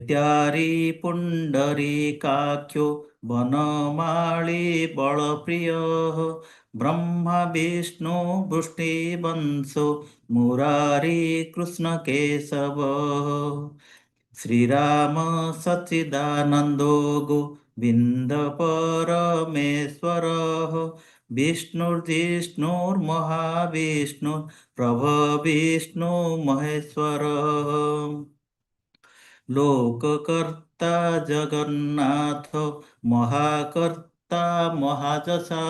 दैत्यारी पुण्डरीकाख्यो वनमाली बलप्रियः। ब्रह्मा विष्णु वृष्णिवंशो मुरारी कृष्ण केशवः। श्रीराम सच्चिदानन्दो गोविन्द परमेश्वरः। विष्णुर्जिष्णुर्महाविष्णु प्रभविष्णु महेश्वरः। लोककर्ता जगन्नाथ महाकर्ता महाजसा।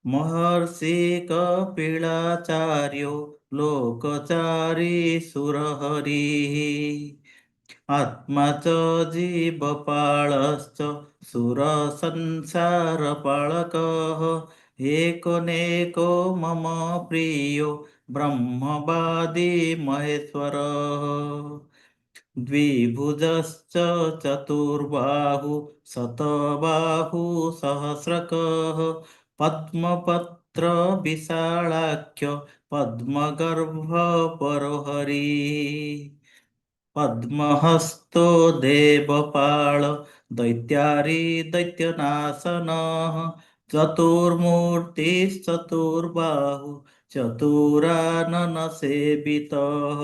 महर्षि कपिलाचार्यो लोकचारी सुरहरिः। आत्मा च जीवपालश्च सुरसंसारपालकः। एकोनेको मम प्रियो ब्रह्मवादी महेश्वरः। द्विभुजश्च चतुर्बाहु शतबाहु सहस्रकः। पद्मपत्र विशालाख्य पद्मगर्भ परोहरी। पद्महस्तो देवपाल दैत्यारी दैत्यनाशनः। चतुर्मूर्तिश्चतुर्बाहु चतुरानन सेवितः।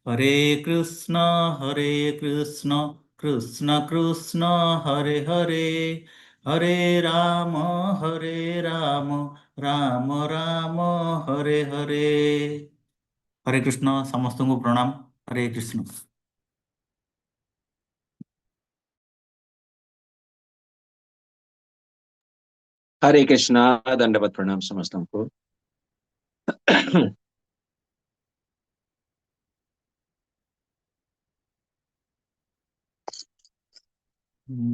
हरे कृष्ण हरे कृष्ण कृष्ण कृष्ण हरे हरे। हरे राम हरे राम राम राम हरे हरे। ହରେ କୃଷ୍ଣ, ସମସ୍ତଙ୍କୁ ପ୍ରଣାମ। ହରେ କୃଷ୍ଣ। ହରେ କୃଷ୍ଣ, ଦଣ୍ଡବତ ପ୍ରଣାମ ସମସ୍ତଙ୍କୁ।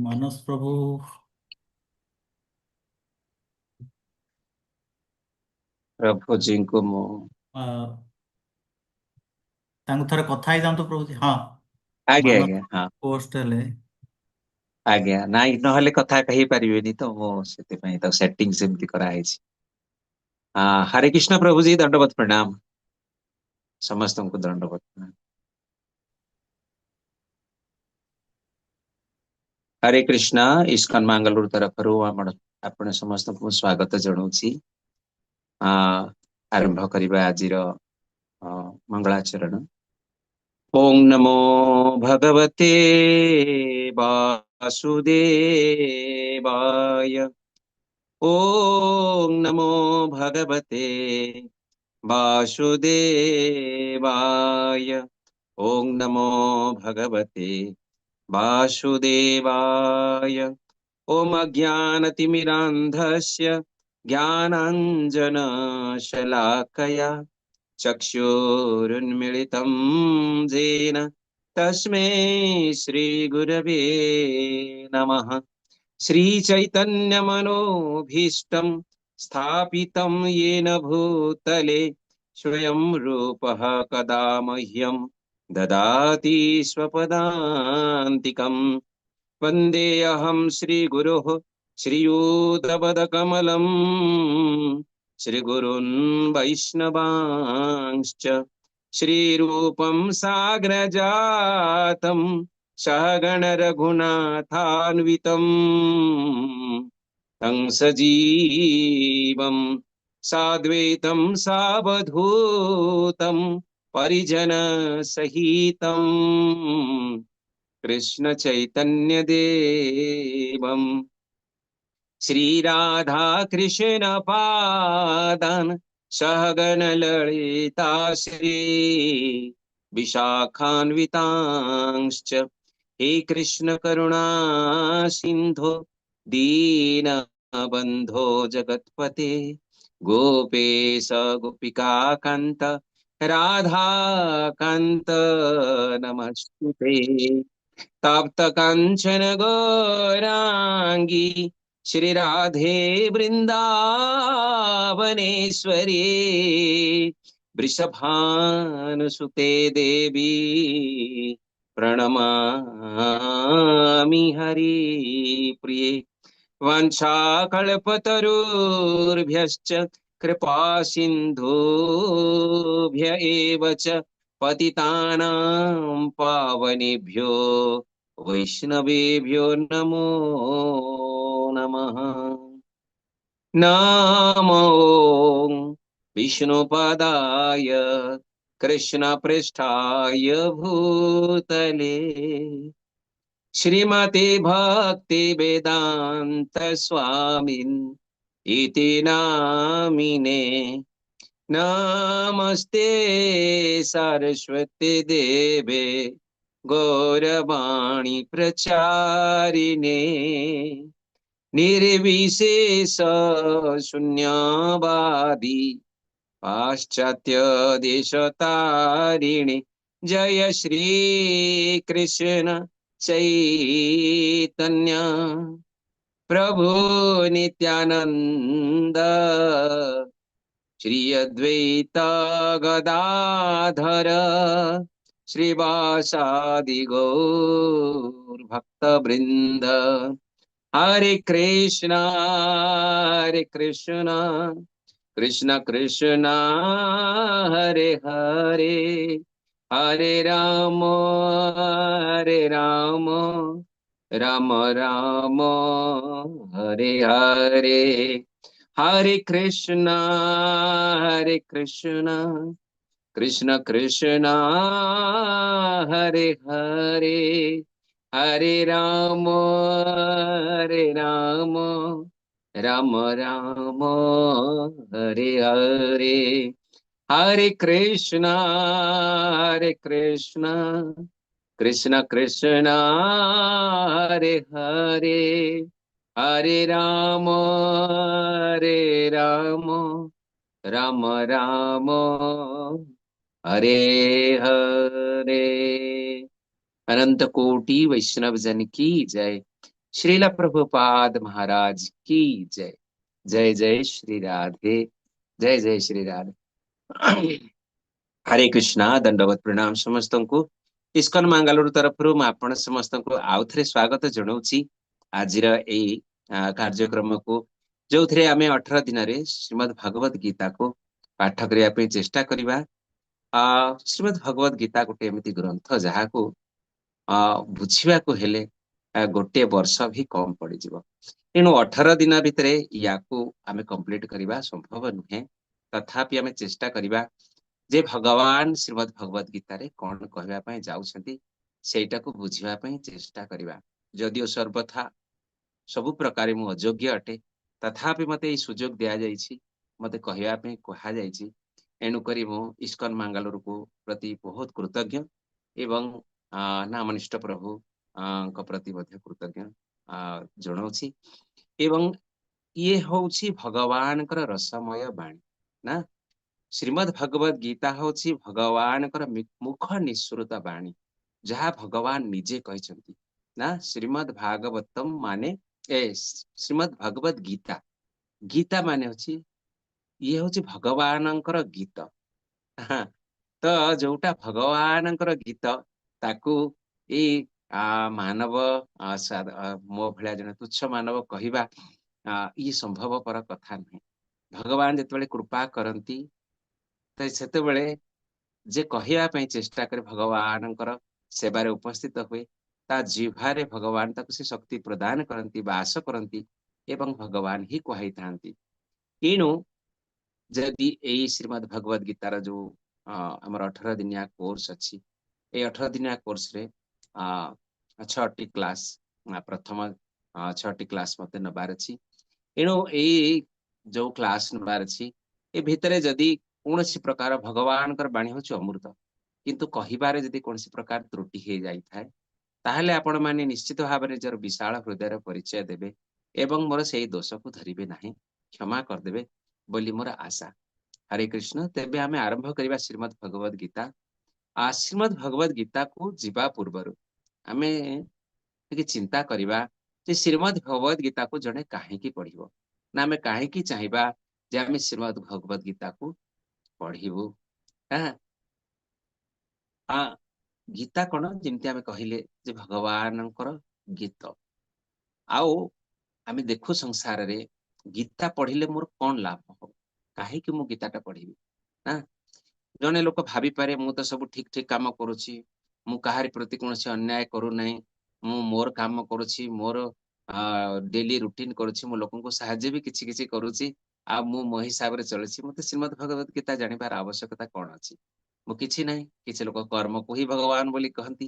ମାନସ ପ୍ରଭୁ। ପ୍ରଭୁଜୀଙ୍କୁ ମୁଁ ତାଙ୍କୁ ଥରେ କଥା ହେଇଯାଆନ୍ତୁ ପ୍ରଭୁଜୀ, ହଁ। ଆଜ୍ଞା। ମାନସ ଆଜ୍ଞା, ହଁ। ପୋଷ୍ଟ ହେଲେ। ଆଜ୍ଞା, ନାଇଁ, ନହେଲେ କଥା କହିପାରିବେନି ତ, ମୁଁ ସେଥିପାଇଁ ତ ସେଟିଂ ସେମିତି କରାହେଇଛି। ହଁ, ହରେ କୃଷ୍ଣ ପ୍ରଭୁଜୀ, ଦଣ୍ଡବତ ପ୍ରଣାମ ସମସ୍ତଙ୍କୁ, ଦଣ୍ଡବତ ପ୍ରଣାମ। ହରେ କୃଷ୍ଣ। ଇସ୍କନ ମାଙ୍ଗାଲୁରୁ ତରଫରୁ ଆପଣ ସମସ୍ତଙ୍କୁ ମୁଁ ସ୍ୱାଗତ ଜଣାଉଛି। ଆରମ୍ଭ କରିବା ଆଜିର ମଙ୍ଗଳାଚରଣ। ଓಂ ନମୋ ଭଗବତେ ବାସୁଦେବାୟ। ଓಂ ନମୋ ଭଗବତେ ବାସୁଦେବାୟ। ଓಂ ନମୋ ଭଗବତେ वासुदेवाय। ॐ अज्ञानतिमिरान्धस्य ज्ञानाञ्जनशलाकया चक्षुरुन्मीलितं येन तस्मै श्रीगुरवे नमः। श्रीचैतन्यमनोभीष्टं स्थापितं येन भूतले स्वयं रूपः कदा मह्यं ददाति स्वपदान्तिकं। वन्देऽहं श्रीगुरोः श्रीयूतपदकमलं श्रीगुरून् वैष्णवांश्च। श्रीरूपं साग्रजातं सहगणरघुनाथान्वितं तं सजीवं साद्वैतं सावधूतं परिजन सहितं कृष्ण चैतन्य देवं। श्री राधा कृष्ण पादान सहगण ललिता श्री विशाखान्वितांश्च। हे कृष्ण करुणा सिंधो दीन बंधो जगत्पते गोपेश गोपिका कांत राधा कांत नमस्ते। तप्त कांचन गौरांगी श्री राधे वृंदावनेश्वरी वृषभानुसुते देवी प्रणमामि हरि प्रिये। वाञ्छाकल्पतरुर्भ्यश्च कृपा सिन्धुभ्य एव च पतितानां पावनेभ्यो वैष्णवेभ्यो नमो नमः। नमो विष्णुपदाय कृष्णपृष्ठाय भूतले श्रीमते भक्ति वेदांत स्वामिन् इति नामिने। नमस्ते सरस्वती देवे गौरवाणी प्रचारिणे निर्विशेष शून्यवादी पाश्चात्य देशतारिणे। जय श्री कृष्ण चैतन्य प्रभु नित्यानंद श्री अद्वैत गदाधर श्रीवासादि गौर भक्त वृंद। हरे कृष्णा हरे कृष्णा कृष्ण कृष्ण हरे हरे, हरे राम हरे राम राम राम हरे हरे। हरे कृष्णा हरे कृष्णा कृष्ण कृष्ण हरे हरे, हरे राम हरे राम राम राम हरे हरे। हरे कृष्णा हरे कृष्णा कृष्ण कृष्ण हरे हरे, हरे राम हरे राम राम राम हरे हरे। अनंत कोटि वैष्णव जन की जय। श्रील प्रभुपाद महाराज की जय। जय जय श्री राधे, जय जय श्री राधे। हरे कृष्णा। ଦଣ୍ଡବତ ପ୍ରଣାମ ସମସ୍ତଙ୍କୁ। ଇସ୍କନ ମାଙ୍ଗାଲୁରୁ ତରଫରୁ ମୁଁ ଆପଣ ସମସ୍ତଙ୍କୁ ଆଉ ଥରେ ସ୍ୱାଗତ ଜଣାଉଛି ଆଜିର ଏଇ କାର୍ଯ୍ୟକ୍ରମକୁ, ଯୋଉଥିରେ ଆମେ 18 ଦିନରେ ଶ୍ରୀମଦ୍ ଭଗବତ ଗୀତାକୁ ପାଠ କରିବା ପାଇଁ ଚେଷ୍ଟା କରିବା। ଶ୍ରୀମଦ୍ ଭଗବତ ଗୀତା ଗୋଟେ ଏମିତି ଗ୍ରନ୍ଥ ଯାହାକୁ ବୁଝିବାକୁ ହେଲେ ଗୋଟିଏ ବର୍ଷ ବି କମ ପଡିଯିବ। ତେଣୁ 18 ଦିନ ଭିତରେ ୟାକୁ ଆମେ କମ୍ପ୍ଲିଟ କରିବା ସମ୍ଭବ ନୁହେଁ। ତଥାପି ଆମେ ଚେଷ୍ଟା କରିବା ଯେ ଭଗବାନ ଶ୍ରୀମଦ୍ ଭଗବତ ଗୀତାରେ କଣ କହିବା ପାଇଁ ଯାଉଛନ୍ତି, ସେଇଟାକୁ ବୁଝିବା ପାଇଁ ଚେଷ୍ଟା କରିବା। ଯଦିଓ ସର୍ବଥା ସବୁ ପ୍ରକାରେ ମୁଁ ଅଯୋଗ୍ୟ ଅଟେ, ତଥାପି ମତେ ଏଇ ସୁଯୋଗ ଦିଆଯାଇଛି, ମତେ କହିବା ପାଇଁ କୁହାଯାଇଛି। ଏଣୁକରି ମୁଁ ଇସ୍କନ ମାଙ୍ଗାଲୁରୁକୁ ପ୍ରତି ବହୁତ କୃତଜ୍ଞ ଏବଂ ନାମନିଷ୍ଠ ପ୍ରଭୁଙ୍କ ପ୍ରତି ମଧ୍ୟ କୃତଜ୍ଞ ଜଣାଉଛି। ଏବଂ ଇଏ ହଉଛି ଭଗବାନଙ୍କର ରସମୟ ବାଣୀ ନା। ଶ୍ରୀମଦ୍ ଭଗବତ ଗୀତା ହଉଛି ଭଗବାନଙ୍କର ମୁଖ ନିଃସୃତ ବାଣୀ, ଯାହା ଭଗବାନ ନିଜେ କହିଛନ୍ତି ନା। ଶ୍ରୀମଦ୍ ଭାଗବତମ ମାନେ ଶ୍ରୀମଦ୍ ଭଗବତ ଗୀତା, ଗୀତା ମାନେ ହଉଛି ଇଏ ହଉଛି ଭଗବାନଙ୍କର ଗୀତ। ତ ଯୋଉଟା ଭଗବାନଙ୍କର ଗୀତ, ତାକୁ ଏଇ ମାନବ ମୋ ଭଳିଆ ଜଣେ ତୁଚ୍ଛ ମାନବ କହିବା ଇଏ ସମ୍ଭବପର କଥା ନୁହେଁ। ଭଗବାନ ଯେତେବେଳେ କୃପା କରନ୍ତି, ତ ସେତେବେଳେ ଯେ କହିବା ପାଇଁ ଚେଷ୍ଟା କରେ, ଭଗବାନଙ୍କର ସେବାରେ ଉପସ୍ଥିତ ହୁଏ, ତା ଜିହ୍ବାରେ ଭଗବାନ ତାକୁ ସେ ଶକ୍ତି ପ୍ରଦାନ କରନ୍ତି, ବାସ କରନ୍ତି ଏବଂ ଭଗବାନ ହିଁ କୁହାଇଥାନ୍ତି। ଏଣୁ ଯଦି ଏଇ ଶ୍ରୀମଦ୍ ଭଗବତ ଗୀତାର ଯୋଉ ଆମର 18 ଦିନିଆ କୋର୍ସ ଅଛି, ଏଇ 18 ଦିନିଆ କୋର୍ସରେ 6ଟି କ୍ଲାସ, ପ୍ରଥମ 6ଟି କ୍ଲାସ ମତେ ନେବାର ଅଛି। ଏଣୁ ଏଇ ଯୋଉ କ୍ଲାସ ନେବାର ଅଛି, ଏ ଭିତରେ ଯଦି କୌଣସି ପ୍ରକାର, ଭଗବାନଙ୍କର ବାଣୀ ହଉଛି ଅମୃତ, କିନ୍ତୁ କହିବାରେ ଯଦି କୌଣସି ପ୍ରକାର ତ୍ରୁଟି ହେଇଯାଇଥାଏ, ତାହେଲେ ଆପଣ ମାନେ ନିଶ୍ଚିତ ଭାବରେ ନିଜର ବିଶାଳ ହୃଦୟର ପରିଚୟ ଦେବେ ଏବଂ ମୋର ସେଇ ଦୋଷକୁ ଧରିବେ ନାହିଁ, କ୍ଷମା କରିଦେବେ ବୋଲି ମୋର ଆଶା। ହରେ କୃଷ୍ଣ। ତେବେ ଆମେ ଆରମ୍ଭ କରିବା ଶ୍ରୀମଦ୍ ଭଗବତ ଗୀତା। ଶ୍ରୀମଦ୍ ଭଗବତ ଗୀତାକୁ ଯିବା ପୂର୍ବରୁ ଆମେ ଟିକେ ଚିନ୍ତା କରିବା ଯେ ଶ୍ରୀମଦ୍ ଭଗବତ ଗୀତାକୁ ଜଣେ କାହିଁକି ପଢିବ ନା, ଆମେ କାହିଁକି ଚାହିଁବା ଯେ ଆମେ ଶ୍ରୀମଦ୍ ଭଗବତ ଗୀତାକୁ ପଢିବୁ। ଗୀତା କଣ? ଯେମିତି ଆମେ କହିଲେ ଯେ ଭଗବାନଙ୍କର ଗୀତ। ଆଉ ଆମେ ଦେଖୁ ସଂସାରରେ ଗୀତା ପଢିଲେ ମୋର କଣ ଲାଭ ହବ, କାହିଁକି ମୁଁ ଗୀତାଟା ପଢିବି ନା? ଜଣେ ଲୋକ ଭାବିପାରେ ମୁଁ ତ ସବୁ ଠିକ ଠିକ କାମ କରୁଛି, ମୁଁ କାହାରି ପ୍ରତି କୌଣସି ଅନ୍ୟାୟ କରୁନାହିଁ, ମୁଁ ମୋର କାମ କରୁଛି, ମୋର ଡେଲି ରୁଟିନ କରୁଛି, ମୁଁ ଲୋକଙ୍କୁ ସାହାଯ୍ୟ ବି କିଛି କିଛି କରୁଛି, ଆଉ ମୁଁ ମୋ ହିସାବରେ ଚଳୁଛି, ମତେ ଶ୍ରୀମଦ୍ ଭଗବତ ଗୀତା ଜାଣିବାର ଆବଶ୍ୟକତା କଣ ଅଛି, ମୁଁ କିଛି ନାହିଁ। କିଛି ଲୋକ କର୍ମକୁ ହିଁ ଭଗବାନ ବୋଲି କହନ୍ତି।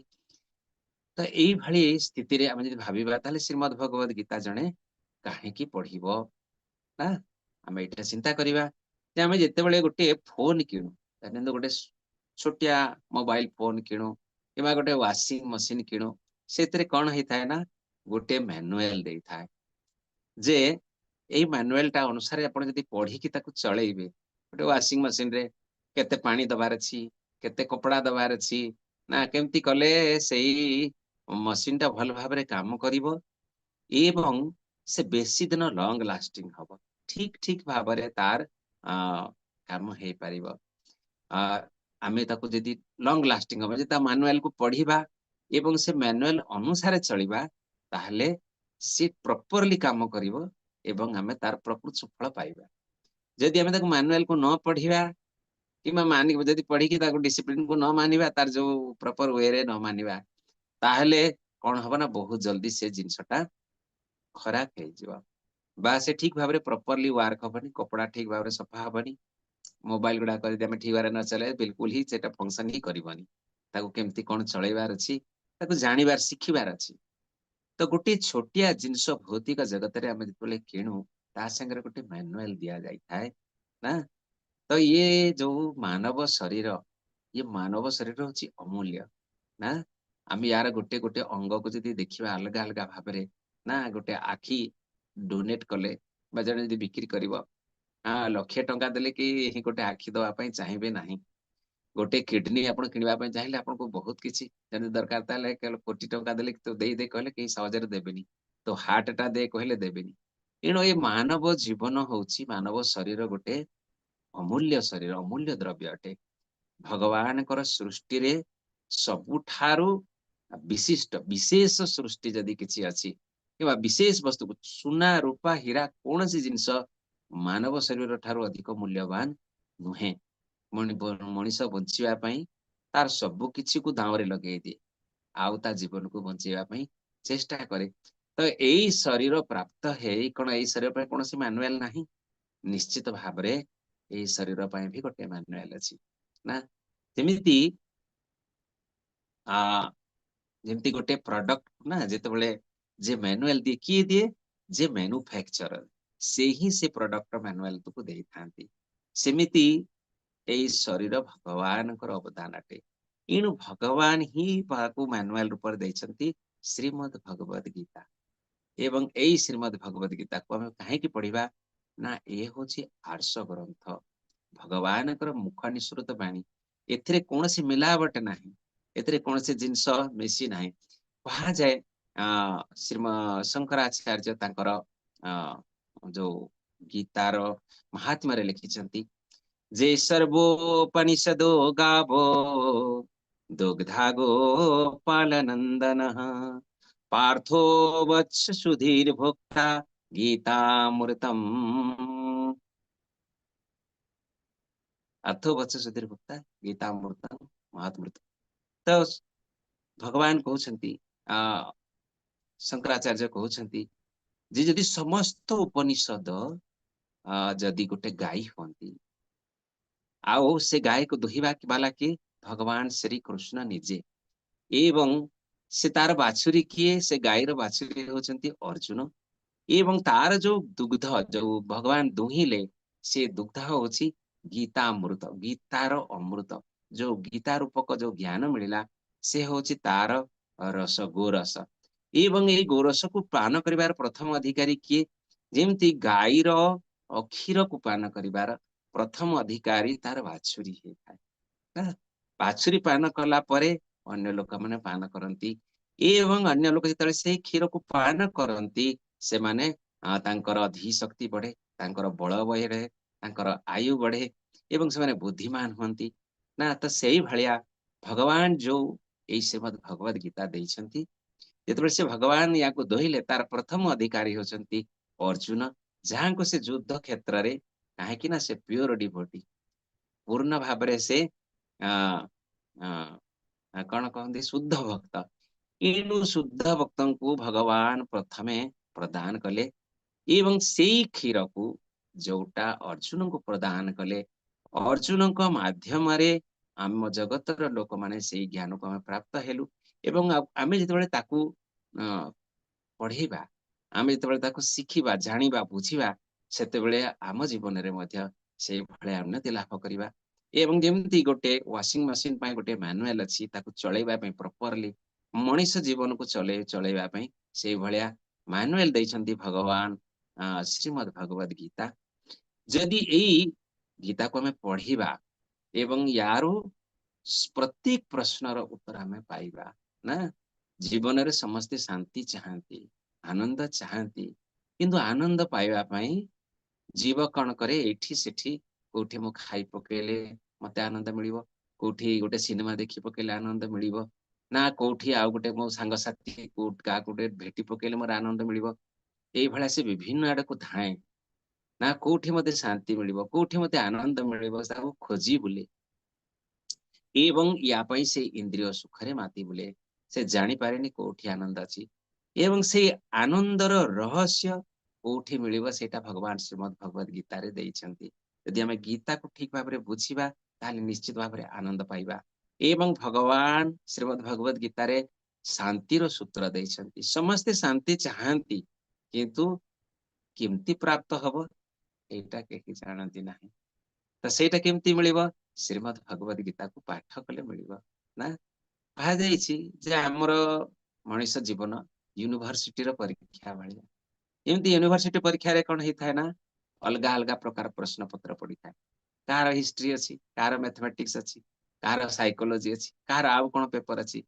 ତ ଏଇଭଳି ସ୍ଥିତିରେ ଆମେ ଯଦି ଭାବିବା ତାହେଲେ ଶ୍ରୀମଦ୍ ଭଗବତ ଗୀତା ଜଣେ କାହିଁକି ପଢିବ ନା? ଆମେ ଏଇଟା ଚିନ୍ତା କରିବା ଯେ ଆମେ ଯେତେବେଳେ ଗୋଟେ ଫୋନ କିଣୁ, ଧରିନିଅନ୍ତୁ ଗୋଟେ ଛୋଟିଆ ମୋବାଇଲ ଫୋନ କିଣୁ କିମ୍ବା ଗୋଟେ ୱାସିଂ ମେସିନ କିଣୁ, ସେଥିରେ କଣ ହେଇଥାଏ ନା ଗୋଟେ ମ୍ୟାନୁଆଲ ଦେଇଥାଏ, ଯେ ଏଇ ମ୍ୟାନୁଆଲ ଟା ଅନୁସାରେ ଆପଣ ଯଦି ପଢିକି ତାକୁ ଚଳେଇବେ, ଗୋଟେ ୱାସିଂ ମେସିନ ରେ କେତେ ପାଣି ଦବାର ଅଛି, କେତେ କପଡା ଦବାର ଅଛି, ନା କେମିତି କଲେ ସେଇ ମେସିନ ଟା ଭଲ ଭାବରେ କାମ କରିବ ଏବଂ ସେ ବେଶୀ ଦିନ ଲଙ୍ଗ ଲାଷ୍ଟିଂ ହବ, ଠିକ ଠିକ ଭାବରେ ତାର କାମ ହେଇପାରିବ। ଆମେ ତାକୁ ଯଦି ଲଙ୍ଗ ଲାଷ୍ଟିଂ ହବ, ଯଦି ତା ମାନୁଆଲ କୁ ପଢିବା ଏବଂ ସେ ମାନୁଆଲ ଅନୁସାରେ ଚଳିବା, ତାହେଲେ ସେ ପ୍ରପରଲି କାମ କରିବ ଏବଂ ଆମେ ତାର ପ୍ରକୃତ ସୁଫଳ ପାଇବା। ଯଦି ଆମେ ତାକୁ ମାନୁଆଲ କୁ ନ ପଢିବା କିମ୍ବା ମାନିବ, ଯଦି ପଢିକି ତାକୁ ଡିସିପ୍ଲିନ କୁ ନ ମାନିବା, ତାର ଯୋଉ ପ୍ରପର ୱେରେ ନ ମାନିବା, ତାହେଲେ କଣ ହବ ନା ବହୁତ ଜଲଦି ସେ ଜିନିଷଟା ଖରାପ ହେଇଯିବ ବା ସେ ଠିକ ଭାବରେ ପ୍ରପରଲି ୱାର୍କ ହବନି, କପଡା ଠିକ ଭାବରେ ସଫା ହବନି, ମୋବାଇଲ ଗୁଡାକ ଯଦି ଆମେ ଠିକ ଭାବରେ ନ ଚଲେଇବା ବିଲକୁଲ ହିଁ ସେଟା ଫଙ୍କସନ ହିଁ କରିବନି। ତାକୁ କେମିତି କଣ ଚଳେଇବାର ଅଛି ତାକୁ ଜାଣିବାର ଶିଖିବାର ଅଛି। ତ ଗୋଟେ ଛୋଟିଆ ଜିନିଷ ଭୌତିକ ଜଗତରେ ଆମେ ଯେତେବେଳେ କିଣୁ ତା ସାଙ୍ଗରେ ଗୋଟେ ମାନୁଆଲ ଦିଆଯାଇଥାଏ ନା। ତ ଇଏ ଯୋଉ ମାନବ ଶରୀର, ଇଏ ମାନବ ଶରୀର ହଉଛି ଅମୂଲ୍ୟ ନା। ଆମେ ୟାର ଗୋଟେ ଗୋଟେ ଅଙ୍ଗକୁ ଯଦି ଦେଖିବା ଅଲଗା ଅଲଗା ଭାବରେ ନା, ଗୋଟେ ଆଖି ଡୋନେଟ କଲେ ବା ଜଣେ ଯଦି ବିକ୍ରି କରିବ, ହଁ, ଲକ୍ଷେ ଟଙ୍କା ଦେଲେ କି ଗୋଟେ ଆଖି ଦବା ପାଇଁ ଚାହିଁବେ ନାହିଁ। ଗୋଟେ କିଡନୀ ଆପଣ କିଣିବା ପାଇଁ ଚାହିଁଲେ ଆପଣଙ୍କୁ ବହୁତ କିଛି ଯଦି ଦରକାର, ତାହେଲେ କୋଟି ଟଙ୍କା ଦେଲେ ତୁ ଦେଇଦେ କହିଲେ କେହି ସହଜରେ ଦେବେନି, ତ ହାର୍ଟ ଟା ଦେ କହିଲେ ଦେବେନି। ଏଣୁ ଏ ମାନବ ଜୀବନ ହଉଛି, ମାନବ ଶରୀର ଗୋଟେ ଅମୂଲ୍ୟ ଶରୀର, ଅମୂଲ୍ୟ ଦ୍ରବ୍ୟ ଅଟେ। ଭଗବାନଙ୍କର ସୃଷ୍ଟିରେ ସବୁଠାରୁ ବିଶିଷ୍ଟ ବିଶେଷ ସୃଷ୍ଟି ଯଦି କିଛି ଅଛି କିମ୍ବା ବିଶେଷ ବସ୍ତୁକୁ ସୁନା ରୂପା ହୀରା କୌଣସି ଜିନିଷ ମାନବ ଶରୀର ଠାରୁ ଅଧିକ ମୂଲ୍ୟବାନ ନୁହେଁ। ମଣିଷ ବଞ୍ଚିବା ପାଇଁ ତାର ସବୁ କିଛିକୁ ଦାଉରେ ଲଗେଇ ଦିଏ ଆଉ ତା ଜୀବନକୁ ବଞ୍ଚେଇବା ପାଇଁ ଚେଷ୍ଟା କରେ। ତ ଏଇ ଶରୀର ପ୍ରାପ୍ତ ହେଇ କଣ ଏଇ ଶରୀର ପାଇଁ କୌଣସି ମାନୁଆଲ ନାହିଁ? ନିଶ୍ଚିତ ଭାବରେ ଏଇ ଶରୀର ପାଇଁ ବି ଗୋଟେ ମାନୁଆଲ ଅଛି ନା। ଯେମିତି ଯେମିତି ଗୋଟେ ପ୍ରଡକ୍ଟ ନା, ଯେତେବେଳେ ଯେ ମ୍ୟାନୁଆଲ ଦିଏ, କିଏ ଦିଏ? ଯେ ମ୍ୟାନୁଫ୍ୟାକ୍ଚରର, ସେ ହିଁ ସେ ପ୍ରଡକ୍ଟର ମ୍ୟାନୁଆଲକୁ ଦେଇଥାନ୍ତି। ସେମିତି ଏଇ ଶରୀର ଭଗବାନଙ୍କର ଅବଦାନ ଅଟେ। ଏଣୁ ଭଗବାନ ହିଁ ତାକୁ ମ୍ୟାନୁଆଲ ରୂପରେ ଦେଇଛନ୍ତି ଶ୍ରୀମଦ୍ ଭଗବତ ଗୀତା। ଏବଂ ଏଇ ଶ୍ରୀମଦ୍ ଭଗବତ ଗୀତାକୁ ଆମେ କାହିଁକି ପଢିବା ନା, ଏ ହଉଛି ଆର୍ଷ ଗ୍ରନ୍ଥ, ଭଗବାନଙ୍କର ମୁଖ ନିଃସୃତ ବାଣୀ। ଏଥିରେ କୌଣସି ମିଲାବଟ ନାହିଁ, ଏଥିରେ କୌଣସି ଜିନିଷ ମିଶି ନାହିଁ। କୁହାଯାଏ ଶ୍ରୀମ ଶଙ୍କରାଚାର୍ଯ୍ୟ ତାଙ୍କର ଯୋଉ ଗୀତାର ମହାତ୍ମ୍ୟରେ ଲେଖିଛନ୍ତି ଯେ ସର୍ବୋପନିଷଦୋ ଗାବୋ ଦୁଗ୍ଧା ଗୋପାଳ ନନ୍ଦନ ପାର୍ଥୋ ବତ୍ସ ସୁଧୀର ଭୋକ୍ତା ଗୀତାମୃତମ୍। ପାର୍ଥୋ ବତ୍ସ ସୁଧୀର ଭୋକ୍ତା ଗୀତାମୃତମ୍ ମହାତ୍ମୃତ। ତ ଭଗବାନ କହୁଛନ୍ତି, ଶଙ୍କରାଚାର୍ଯ୍ୟ କହୁଛନ୍ତି ଯେ ଯଦି ସମସ୍ତ ଉପନିଷଦ ଯଦି ଗୋଟେ ଗାଈ ହୁଅନ୍ତି, ଆଉ ସେ ଗାଈକୁ ଦୁହିବା ବାଲା କିଏ? ଭଗବାନ ଶ୍ରୀ କୃଷ୍ଣ ନିଜେ। ଏବଂ ସେ ତାର ବାଛୁରୀ କିଏ? ସେ ଗାଈର ବାଛୁରୀ ହଉଛନ୍ତି ଅର୍ଜୁନ। ଏବଂ ତାର ଯୋଉ ଦୁଗ୍ଧ ଯୋଉ ଭଗବାନ ଦୁହିଁଲେ, ସେ ଦୁଗ୍ଧ ହଉଛି ଗୀତାମୃତ, ଗୀତାର ଅମୃତ। ଯୋଉ ଗୀତା ରୂପକ ଯୋଉ ଜ୍ଞାନ ମିଳିଲା, ସେ ହଉଛି ତାର ରସ, ଗୋରସ। ଏବଂ ଏଇ ଗୋରସକୁ ପାନ କରିବାର ପ୍ରଥମ ଅଧିକାରୀ କିଏ? ଯେମିତି ଗାଈର କ୍ଷୀରକୁ ପାନ କରିବାର ପ୍ରଥମ ଅଧିକାରୀ ତାର ବାଛୁରୀ ହେଇଥାଏ ନା। ବାଛୁରୀ ପାନ କଲା ପରେ ଅନ୍ୟ ଲୋକମାନେ ପାନ କରନ୍ତି, ଏବଂ ଅନ୍ୟ ଲୋକ ଯେତେବେଳେ ସେଇ କ୍ଷୀରକୁ ପାନ କରନ୍ତି, ସେମାନେ ତାଙ୍କର ଧୀ ଶକ୍ତି ବଢେ, ତାଙ୍କର ବଳ ବଢେ, ତାଙ୍କର ଆୟୁ ବଢେ, ଏବଂ ସେମାନେ ବୁଦ୍ଧିମାନ ହୁଅନ୍ତି ନା। ତ ସେଇ ଭଳିଆ ଭଗବାନ ଯୋଉ ଏଇ ଶ୍ରୀମଦ୍ ଭଗବତ ଗୀତା ଦେଇଛନ୍ତି, ଯେତେବେଳେ ସେ ଭଗବାନ ୟାକୁ ଦୋହିଲେ, ତାର ପ୍ରଥମ ଅଧିକାରୀ ହଉଛନ୍ତି ଅର୍ଜୁନ, ଯାହାଙ୍କୁ ସେ ଯୁଦ୍ଧ କ୍ଷେତ୍ରରେ, କାହିଁକି ନା ସେ ପିଓର ଡିଭୋଟି, ପୂର୍ଣ୍ଣ ଭାବରେ ସେ ଆ କଣ କହନ୍ତି, ଶୁଦ୍ଧ ଭକ୍ତ। ଏଣୁ ଶୁଦ୍ଧ ଭକ୍ତଙ୍କୁ ଭଗବାନ ପ୍ରଥମେ ପ୍ରଦାନ କଲେ ଏବଂ ସେଇ କ୍ଷୀରକୁ ଯୋଉଟା ଅର୍ଜୁନଙ୍କୁ ପ୍ରଦାନ କଲେ, ଅର୍ଜୁନଙ୍କ ମାଧ୍ୟମରେ ଆମ ଜଗତର ଲୋକମାନେ ସେଇ ଜ୍ଞାନକୁ ଆମେ ପ୍ରାପ୍ତ ହେଲୁ। ଏବଂ ଆମେ ଯେତେବେଳେ ତାକୁ ପଢିବା, ଆମେ ଯେତେବେଳେ ତାକୁ ଶିଖିବା, ଜାଣିବା, ବୁଝିବା, ସେତେବେଳେ ଆମ ଜୀବନରେ ମଧ୍ୟ ସେଇଭଳିଆ ଉନ୍ନତି ଲାଭ କରିବା। ଏବଂ ଯେମିତି ଗୋଟେ ୱାସିଂ ମେସିନ ପାଇଁ ଗୋଟେ ମାନୁଆଲ ଅଛି ତାକୁ ଚଳେଇବା ପାଇଁ, ପ୍ରପରଲି ମଣିଷ ଜୀବନକୁ ଚଳେଇବା ପାଇଁ ସେଇଭଳିଆ ମାନୁଆଲ ଦେଇଛନ୍ତି ଭଗବାନ ଶ୍ରୀମଦ୍ ଭଗବତ ଗୀତା। ଯଦି ଏଇ ଗୀତାକୁ ଆମେ ପଢିବା ଏବଂ ୟାର ପ୍ରତ୍ୟେକ ପ୍ରଶ୍ନର ଉତ୍ତର ଆମେ ପାଇବା ନା। ଜୀବନରେ ସମସ୍ତେ ଶାନ୍ତି ଚାହାନ୍ତି, ଆନନ୍ଦ ଚାହାନ୍ତି, କିନ୍ତୁ ଆନନ୍ଦ ପାଇବା ପାଇଁ ଜୀବ କଣ କରେ? ଏଇଠି ସେଠି କୋଉଠି ମୁଁ ଖାଇ ପକେଇଲେ ମତେ ଆନନ୍ଦ ମିଳିବ, କୋଉଠି ଗୋଟେ ସିନେମା ଦେଖି ପକେଇଲେ ଆନନ୍ଦ ମିଳିବ, ନା କୋଉଠି ଆଉ ଗୋଟେ ମୋ ସାଙ୍ଗସାଥି କାହାକୁ ଗୋଟେ ଭେଟି ପକେଇଲେ ମୋର ଆନନ୍ଦ ମିଳିବ। ଏଇଭଳିଆ ସେ ବିଭିନ୍ନ ଆଡକୁ ଧାଏଁ ନା, କୋଉଠି ମତେ ଶାନ୍ତି ମିଳିବ, କୋଉଠି ମତେ ଆନନ୍ଦ ମିଳିବ, ତାକୁ ଖୋଜି ବୁଲେ ଏବଂ ୟା ପାଇଁ ସେ ଇନ୍ଦ୍ରିୟ ସୁଖରେ ମାତି ବୁଲେ। ସେ ଜାଣିପାରେନି କୋଉଠି ଆନନ୍ଦ ଅଛି ଏବଂ ସେଇ ଆନନ୍ଦର ରହସ୍ୟ କୋଉଠି ମିଳିବ, ସେଇଟା ଭଗବାନ ଶ୍ରୀମଦ୍ ଭଗବତ ଗୀତାରେ ଦେଇଛନ୍ତି। ଯଦି ଆମେ ଗୀତାକୁ ଠିକ ଭାବରେ ବୁଝିବା, ତାହେଲେ ନିଶ୍ଚିତ ଭାବରେ ଆନନ୍ଦ ପାଇବା। ଏବଂ ଭଗବାନ ଶ୍ରୀମଦ୍ ଭଗବତ ଗୀତାରେ ଶାନ୍ତିର ସୂତ୍ର ଦେଇଛନ୍ତି। ସମସ୍ତେ ଶାନ୍ତି ଚାହାନ୍ତି, କିନ୍ତୁ କେମିତି ପ୍ରାପ୍ତ ହବ ଏଇଟା କେହି ଜାଣନ୍ତି ନାହିଁ। ତ ସେଇଟା କେମିତି ମିଳିବ? ଶ୍ରୀମଦ୍ ଭଗବତ ଗୀତାକୁ ପାଠ କଲେ ମିଳିବ ନା। କୁହାଯାଇଛି ଯେ ଆମର ମଣିଷ ଜୀବନ ୟୁନିଭର୍ସିଟିର ପରୀକ୍ଷା ଭଳିଆ। ଏମିତି ୟୁନିଭର୍ସିଟି ପରୀକ୍ଷାରେ କଣ ହେଇଥାଏ ନା, ଅଲଗା ଅଲଗା ପ୍ରକାର ପ୍ରଶ୍ନ ପତ୍ର ପଡିଥାଏ। କାହାର ହିଷ୍ଟ୍ରି ଅଛି, କାହାର ମ୍ୟାଥମେଟିକ୍ସ ଅଛି, କାହାର ସାଇକୋଲୋଜି ଅଛି, କାହାର ଆଉ କଣ ପେପର ଅଛି।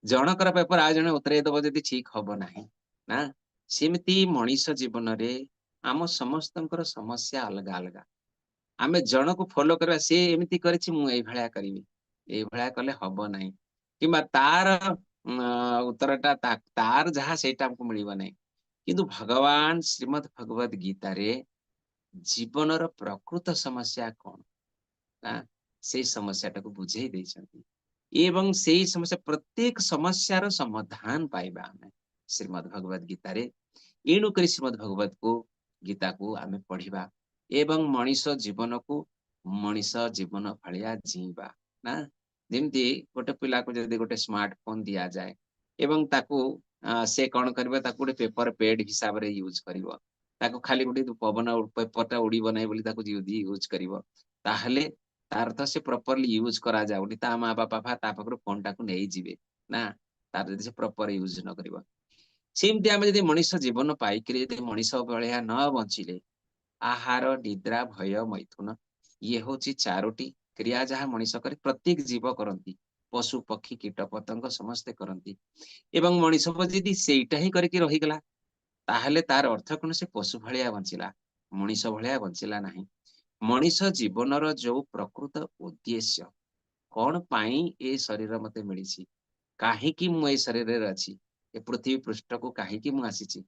ଜଣଙ୍କର ପେପର ଆଉ ଜଣେ ଉତରେଇ ଦବ ଯଦି ଠିକ ହବ ନାହିଁ ନା। ସେମିତି ମଣିଷ ଜୀବନରେ ଆମ ସମସ୍ତଙ୍କର ସମସ୍ୟା ଅଲଗା ଅଲଗା। ଆମେ ଜଣକୁ ଫଲୋ କରିବା, ସିଏ ଏମିତି କରିଛି, ମୁଁ ଏଇଭଳିଆ କରିବି, ଏଇଭଳିଆ କଲେ ହବ ନାହିଁ। କିମ୍ବା ତାର ଉତ୍ତରଟା ତାର ଯାହା ସେଇଟା ଆମକୁ ମିଳିବ ନାହିଁ। କିନ୍ତୁ ଭଗବାନ ଶ୍ରୀମଦ୍ ଭଗବତ ଗୀତାରେ ଜୀବନର ପ୍ରକୃତ ସମସ୍ୟା କଣ ନା, ସେଇ ସମସ୍ୟାଟାକୁ ବୁଝେଇ ଦେଇଛନ୍ତି ଏବଂ ସେଇ ସମସ୍ୟା, ପ୍ରତ୍ୟେକ ସମସ୍ୟାର ସମାଧାନ ପାଇବା ଆମେ ଶ୍ରୀମଦ୍ ଭଗବତ ଗୀତାରେ। ଏଣୁ କରି ଶ୍ରୀମଦ୍ ଭଗବତକୁ ଗୀତାକୁ ଆମେ ପଢିବା ଏବଂ ମଣିଷ ଜୀବନକୁ ମଣିଷ ଜୀବନ ଭଳିଆ ଜିଇଁବା ନା। ଯେମିତି ଗୋଟେ ପିଲାକୁ ଯଦି ଗୋଟେ ସ୍ମାର୍ଟ ଫୋନ ଦିଆଯାଏ ଏବଂ ତାକୁ ସେ କଣ କରିବ? ତାକୁ ଗୋଟେ ପେପର ପେଡ୍ ହିସାବରେ ୟୁଜ କରିବ। ତାକୁ ଖାଲି ଗୋଟେ ପବନ ପେପରଟା ଉଡିବ ନାହିଁ ବୋଲି ତାକୁ ଯଦି ୟୁଜ କରିବ, ତାହେଲେ ତାର ତ ସେ ପ୍ରପରଲି ୟୁଜ କରାଯାଉନି। ତା ମା ବାପା ତା ପାଖରୁ ଫୋନ ଟାକୁ ନେଇଯିବେ ନା, ତାର ଯଦି ସେ ପ୍ରପର ୟୁଜ ନ କରିବ। ସେମିତି ଆମେ ଯଦି ମଣିଷ ଜୀବନ ପାଇକିରି ଯଦି ମଣିଷ ଭଳିଆ ନ ବଞ୍ଚିଲେ, ଆହାର, ନିଦ୍ରା, ଭୟ, ମୈଥୁନ, ଇଏ ହଉଛି ଚାରୋଟି କ୍ରିୟା ଯାହା ମଣିଷ କରେ, ପ୍ରତ୍ୟେକ ଜୀବ କରନ୍ତି, ପଶୁ ପକ୍ଷୀ କୀଟ ପତଙ୍ଗ ସମସ୍ତେ କରନ୍ତି। ଏବଂ ମଣିଷ ଯଦି ସେଇଟା ହିଁ କରିକି ରହିଗଲା, ତାହେଲେ ତାର ଅର୍ଥ କଣ? ସେ ପଶୁ ଭଳିଆ ବଞ୍ଚିଲା, ମଣିଷ ଭଳିଆ ବଞ୍ଚିଲା ନାହିଁ। ମଣିଷ ଜୀବନର ଯୋଉ ପ୍ରକୃତ ଉଦ୍ଦେଶ୍ୟ, କଣ ପାଇଁ ଏ ଶରୀର ମତେ ମିଳିଛି, କାହିଁକି ମୁଁ ଏଇ ଶରୀରରେ ଅଛି, ଏ ପୃଥିବୀ ପୃଷ୍ଠକୁ କାହିଁକି ମୁଁ ଆସିଛି,